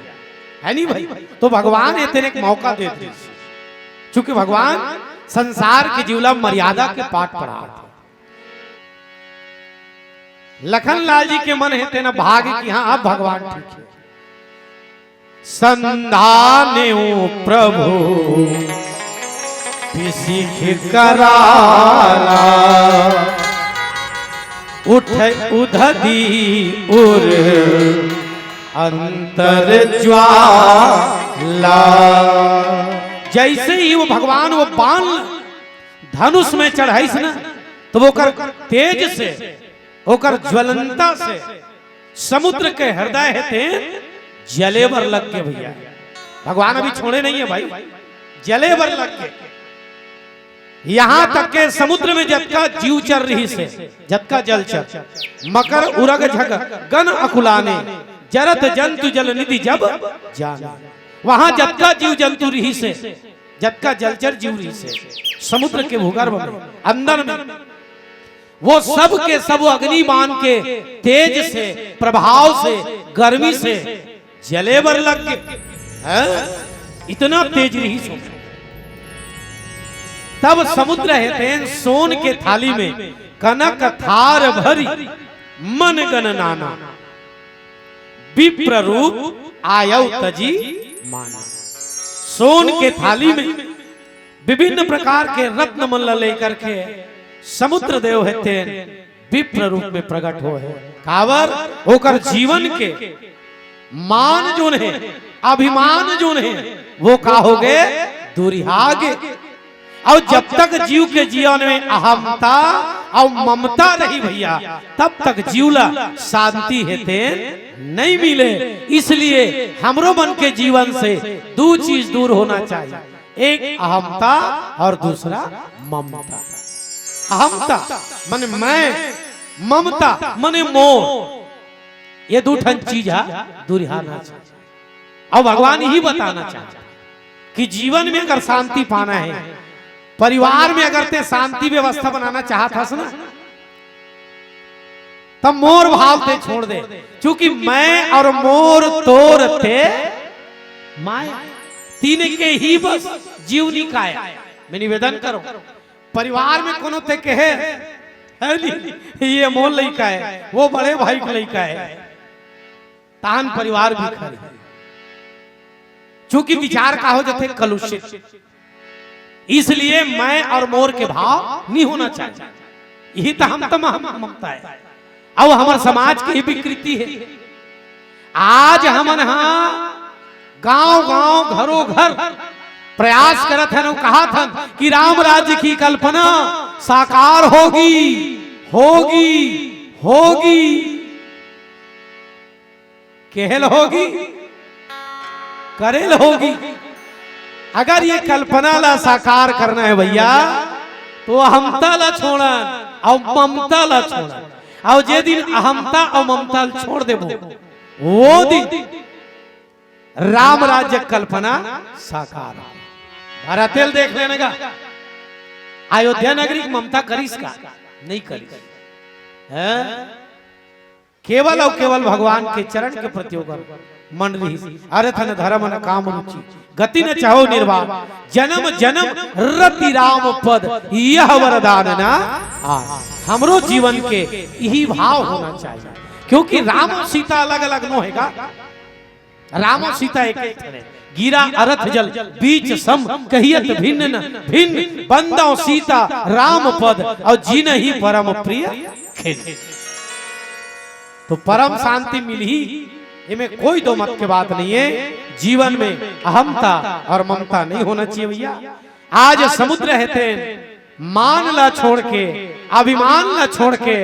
हे नहीं भाई? तो भगवान हे तेन एक मौका दे दिस, चूंकि भगवान संसार के जीव ला मर्यादा के पाठ पढ़ाथे। लखन लाल जी के मन हे तेन भाग कि हाँ, अब भगवान ठीक हे। संधानेउ प्रभु बिसिख कराला, उठइ उधदि उर अंतर ज्वाला। जैसे ही वो भगवान वो बाण धनुष में चढ़ाइस ना, तो वो ओकर तेज से, ओकर ज्वलंता से समुद्र के हृदय हे तेन जले बर लग गे भैया। भगवान अभी छोड़े नहीं हे भाई, जले बर लग गे। यहां तक के समुद्र में जतका जीवचर रहिस हे, जतका जलचर, मकर उरग झग गन अकुलाने, जरत जंतु जल निधि जब जाने। वहां जतका जीव जंतु रहिस हे, जतका जलचर जीव रहिस हे, समुद्र के भूगर्भ में, अंदर में, वो सब के सब अग्नि बाण के तेज से, प्रभाव से, गर्मी से जले बर लग गे। हैं? इतना तेज रहिस हे। तब समुद्र हे तेन सोन के थाली में कनक थार भरि मन गन नाना, विप्र रूप आयउ तजि माना। सोन के थाली में विभिन्न प्रकार के रत्न मन ला लेकर के समुद्र देव हे तेन विप्र रूप में प्रगट होय हे। काबर? ओकर जीवन के मान जोन हे, अभिमान जोन हे, वो का हो गे? दूरिहा गे। अउ जब तक जीव के जीवन में अहमता अउ ममता रही भैया, तब तक जीव ला शांति हे तेन नइ मिले। इसलिए हमरो मन के जीवन से दू चीज दूर होना चाहिए, एक अहमता अउ दूसरा ममता। अहमता माने मैं, ममता माने मोर, ये दू ठन चीज हा दूरिहा ना चाहिए। अउ भगवान इही बताना चाहत हे कि जीवन में अगर शांति पाना हे, परिवार में अगर तें शांति व्यवस्था बनाना चाहत हस ना, त मोर भाव तें छोड़ दे, चूंकि मैं अउ मोर तोर तें माया, तीन के ही बस जीवनी काया। मैं निवेदन करों, परिवार में कोनो तें कहे, हे नहीं, ये मोर लइका हे, वो बड़े भाई के लइका हे, तहान परिवार बिखरही। चूंकि विचार का हो जाथे कलुषित, इसलिए मैं अउ मोर के भाव नइ होना चाहिए। इही त अहमता, ममता हे। अउ हमर समाज के ही विकृति हे। आज हमन हा गांव-गांव, घरो-घर प्रयास करत हन अउ कहत हन कि राम राज्य की कल्पना साकार होगी, होगी, होगी। केहे ल होगी, करे ल होगी। अगर ये कल्पना ला साकार करना हे भैया, तो अहमता ला छोड़न अउ ममता ला छोड़न। अउ जे दिन अहमता अउ ममता ला छोड़ देबो, वो दिन राम राज्य कल्पना साकार हो। भरते ल देख लेना गा, अयोध्या नगरी के ममता करिस का? नइ करिस। हैं? केवल अउ केवल भगवान के चरण के प्रति ओकर मन रहिस। अर्थ न धर्म न काम रुचि, गति न चाहो निर्वाण, जन्म जन्म रति राम पद यह वरदान ना। आ, हमरो जीवन के यही भाव होना चाहिए, क्योंकि राम और सीता अलग अलग नो हे गा। राम और सीता एक एक ठने। गिरा अरथ जल बीच सम, कहियत भिन्न न भिन्न, बंदौ सीता राम पद, और जिनहि परम प्रिय खिन्न। तो परम शांति मिलही, एमे कोई दो मत के बात नहीं है। जीवन में अहमता और ममता नहीं होना चाहिए भैया। आज समुद्र हे तेन मान ला छोड़ के, अभिमान ला छोड़ के,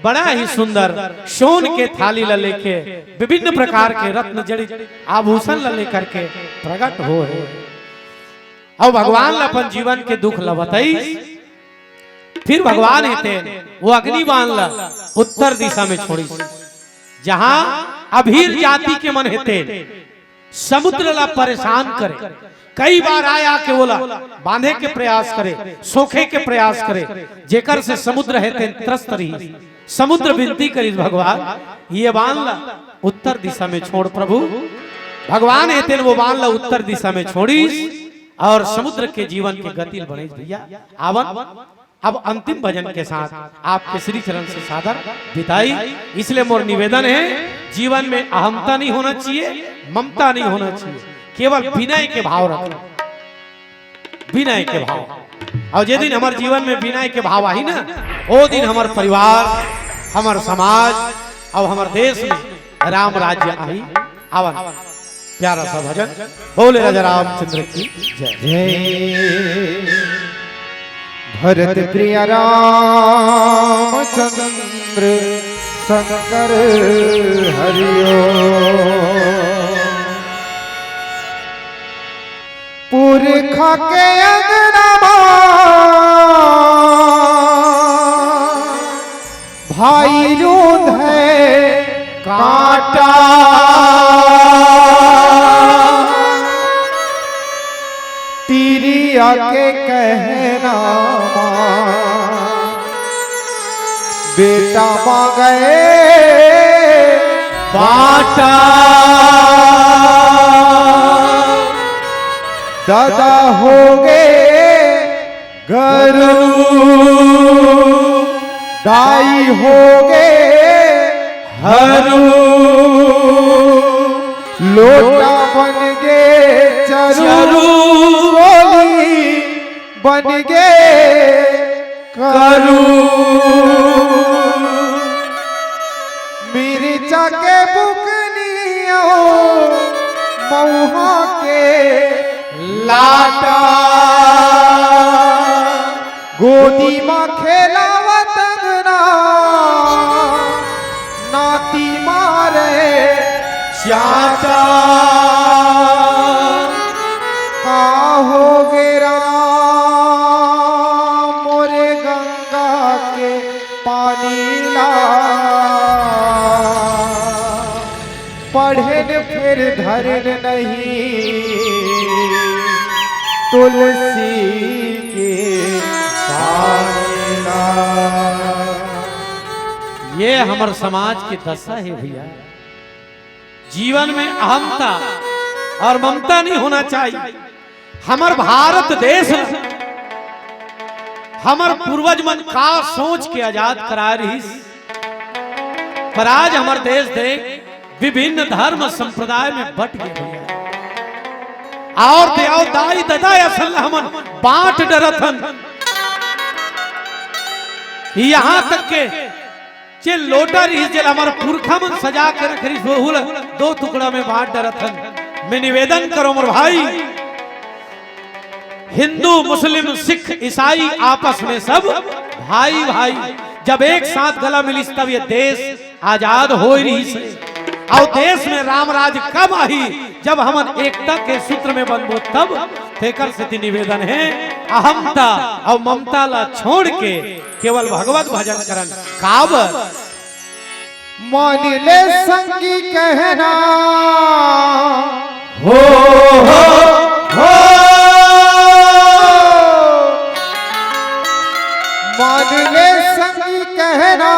बड़ा ही सुंदर सोन के थाली ला लेके, विभिन्न प्रकार के रत्न जड़ित आभूषण ला लेकर के प्रकट होय हे। अउ भगवान ला अपन जीवन के दुख ला बताइस। फिर भगवान हे तेन वो अग्नि बाण ला उत्तर दिशा में छोड़िस, जहां अभीर जाति के मन हे तेन समुद्र ला परेशान करे। कई बार आय आके ओला बांधे के प्रयास करे, सोखे के प्रयास करे, जेकर से समुद्र हे तेन त्रस्त रहिस। समुद्र विनती करिस, भगवान, ये बाण ला उत्तर दिशा में छोड़ प्रभु। भगवान हे तेन वो बाण ला उत्तर दिशा में छोड़िस और समुद्र के जीवन के गति ल बनेस भैया। आवन अब अंतिम भजन के साथ आपके श्री चरण से सादर बिदाई। इसलिए मोर निवेदन हे, जीवन में अहमता नहीं होना चाहिए, ममता नहीं होना चाहिए, केवल विनय के भाव रखना, विनय के भाव। और जे दिन हमर जीवन में विनय के भाव आही ना, ओ दिन हमर परिवार, हमर समाज और हमर देश में राम राज्य आही। आवन। प्यारा सा भजन। बोले राजा रामचंद्र की जय। जय भरत प्रिय रामचंद्र शंकर हरिओ। पुरखा के अंगना मा भाई रूंधे कांटा। तिरिया के कहना मा बेटा मांगे बांटा। दादा होगे गरू, दाई होगे हरू, लोटा बन गे चरू, चरू। कोली बन गे करू। मिर्चा के बुकनी अउ मउहा के लाटा, गोदी म खेलावत अंगना, नाती मारे चाटा। का होगे राम मोरे गंगा के पानी ला, पढ़ेन फेर धरेन नहीं तुलसी के पानी ला। ये हमर समाज के दशा हे भैया। जीवन में अहमता और ममता नहीं होना चाहिए। हमर भारत देश ल हमर पूर्वज मन का सोच के आजाद कराय रिहिस, पर आज हमर देश देख विभिन्न धर्म संप्रदाय में बट गे भैया। और ते अउ दाई ददा असन ल हमन बांट डरत हन। यहाँ तक के जे लोटा रिहिस, जेला हमर पुरखा मन सजा के रखे रिहिस, वहू ल दो टुकड़ा में बांट डरत हन। मैं निवेदन करों मोर भाई, हिंदू, मुस्लिम, सिख, ईसाई आपस में सब भाई भाई, जब एक साथ गला मिलिस तब ये देश आजाद होय रिहिस हे। अउ देश में राम राज कब आही, जब हमन एकता के सूत्र में बनबो तब। तेकर सेती निवेदन हे, अहमता अउ ममता ला छोड़ के केवल भगवत भजन करन। काबर? मान ले संगी कहना, हो, हो, हो। मान ले संगी कहना,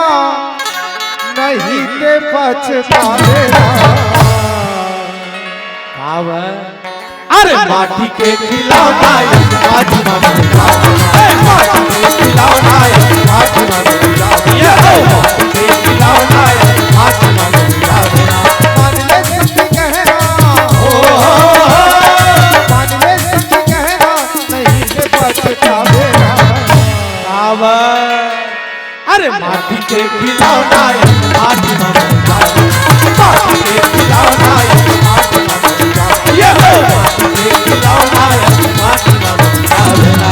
नहीं ते पछतावे ना। काव? अरे माटी के खिलौना, आज ममता। ए, माटी के खिलौना, आज ममता। ये हो। माटी के खिलौना, आज ममता। मान ले सखी कहना, हो, हो, हो। मान ले सखी कहना, नहीं से पछतावे ना। काव? अरे माटी के खिलौना है, माटी में बन जाए। माटी के खिलौना है, माटी में बन जाए। ये हो! माटी के खिलौना है, माटी में बन जाए।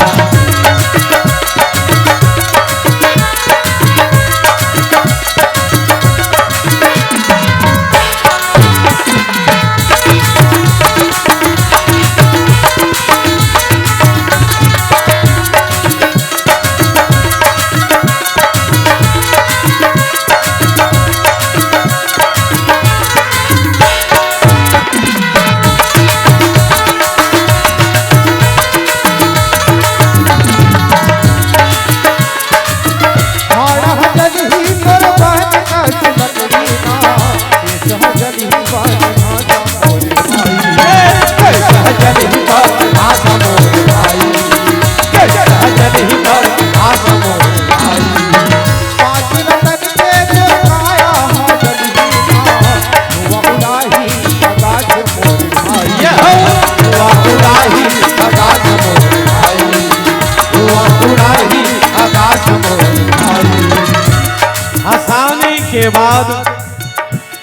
हंसाने के बाद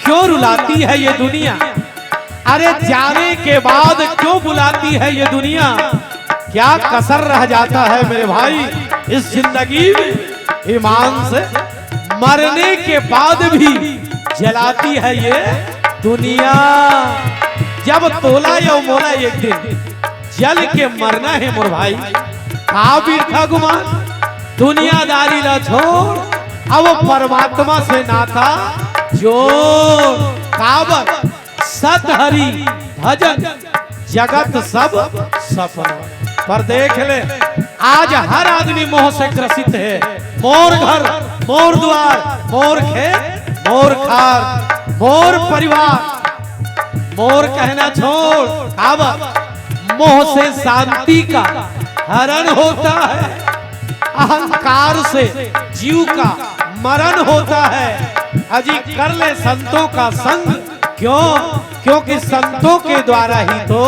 क्यों रुलाती है ये दुनिया? अरे, जाने के बाद क्यों बुलाती है ये दुनिया? क्या कसर रह जाता है मेरे भाई इस जिंदगी में? ईमान से, मरने के बाद भी जलाती है ये दुनिया। जब तोला यो मोला एक दिन जल के मरना है मोर भाई, का बिरथा गुमान? दुनियादारी ला छोड़, अब परमात्मा से नाता जोड़। काबर? सत हरि भजन, जगत सब सपना। पर देख ले, आज हर आदमी मोह से ग्रसित है। मोर घर, मोर द्वार, मोर खेत, मोर खार, मोर परिवार, मोर कहना छोड़। अब मोह से शांति का हरण होता है, अहंकार से जीव का मरण होता है। अजी कर ले संतों का संग, क्यों? क्योंकि संतों के द्वारा ही तो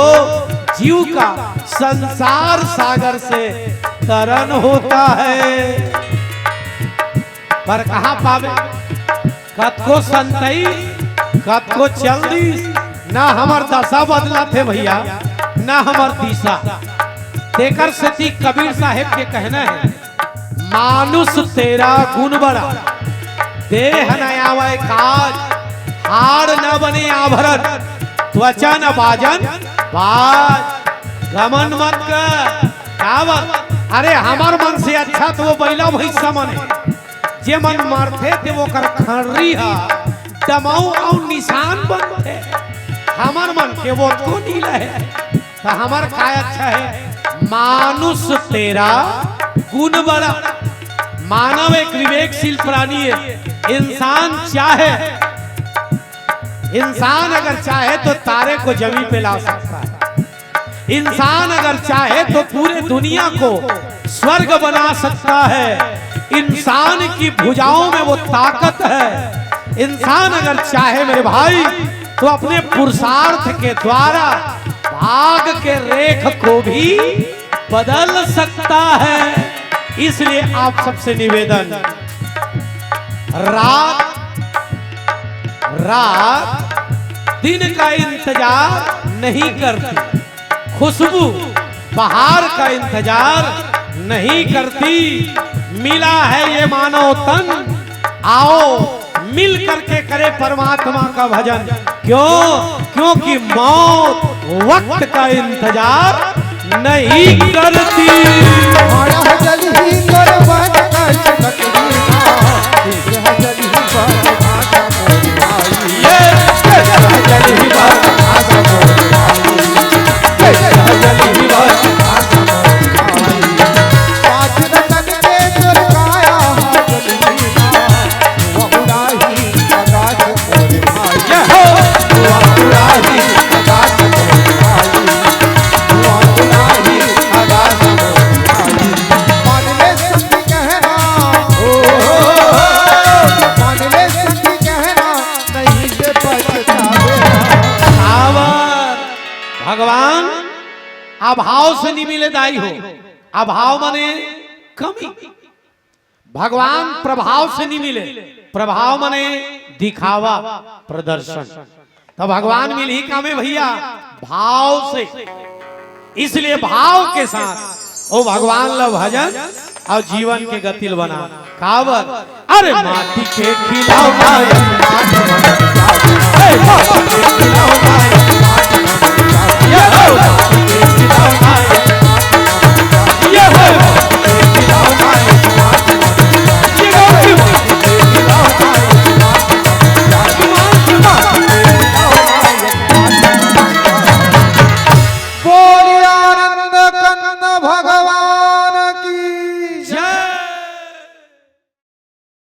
जीव का संसार सागर से तरण होता है। पर कहाँ पावे? कतको संतई, कतको चल दिस, ना हमर दशा बदलत हे भैया, ना हमर दिशा। तेकर सेती कबीर साहेब के कहना हे, मानुष तेरा गुण बड़ा, देह न आवै काज, हाड़ न बने आभरण, त्वचा न बाजन बाज। घमंड मत कर, काबर? अरे हमर मन से अच्छा तो वो बइला भैंसा मन हे, जे मन मरथे ते ओकर खर्री ह डमऊ अउ निशान बनथे। हमर मन के वो तो नीला हे। त हमर काय अच्छा हे? मानुष तेरा गुण बड़ा। मानव एक विवेकशील प्राणी हे। इंसान चाहे, इंसान अगर चाहे तो तारे को जमीन पे ला सकता है। इंसान अगर चाहे तो पूरे दुनिया को स्वर्ग बना सकता है। इंसान की भुजाओं में वो ताकत है। इंसान अगर चाहे मेरे भाई तो अपने पुरुषार्थ के द्वारा भाग के रेख को भी बदल सकता है। इसलिए आप सबसे निवेदन, रात, रात दिन का इंतजार नहीं करती, खुशबू बहार का इंतजार नहीं करती। मिला है ये मानव तन, आओ मिल करके करे परमात्मा का भजन। क्यों? क्योंकि मौत वक्त का इंतजार नहीं करती। अभाव से नहीं मिले दाई हो। अभाव माने कमी। भगवान प्रभाव से नहीं मिले, प्रभाव माने दिखावा, प्रदर्शन। तो भगवान मिलही कामे भैया, भाव से। इसलिए भाव के साथ ओ भगवान ला भजन अउ जीवन के गति ल बना। काबर? अरे माटी के खिलौना, ए, माटी के खिलौना, ये हो, माटी के खिलौना, ये हो, ये गौरी, बोलिए आनंद कंद भगवान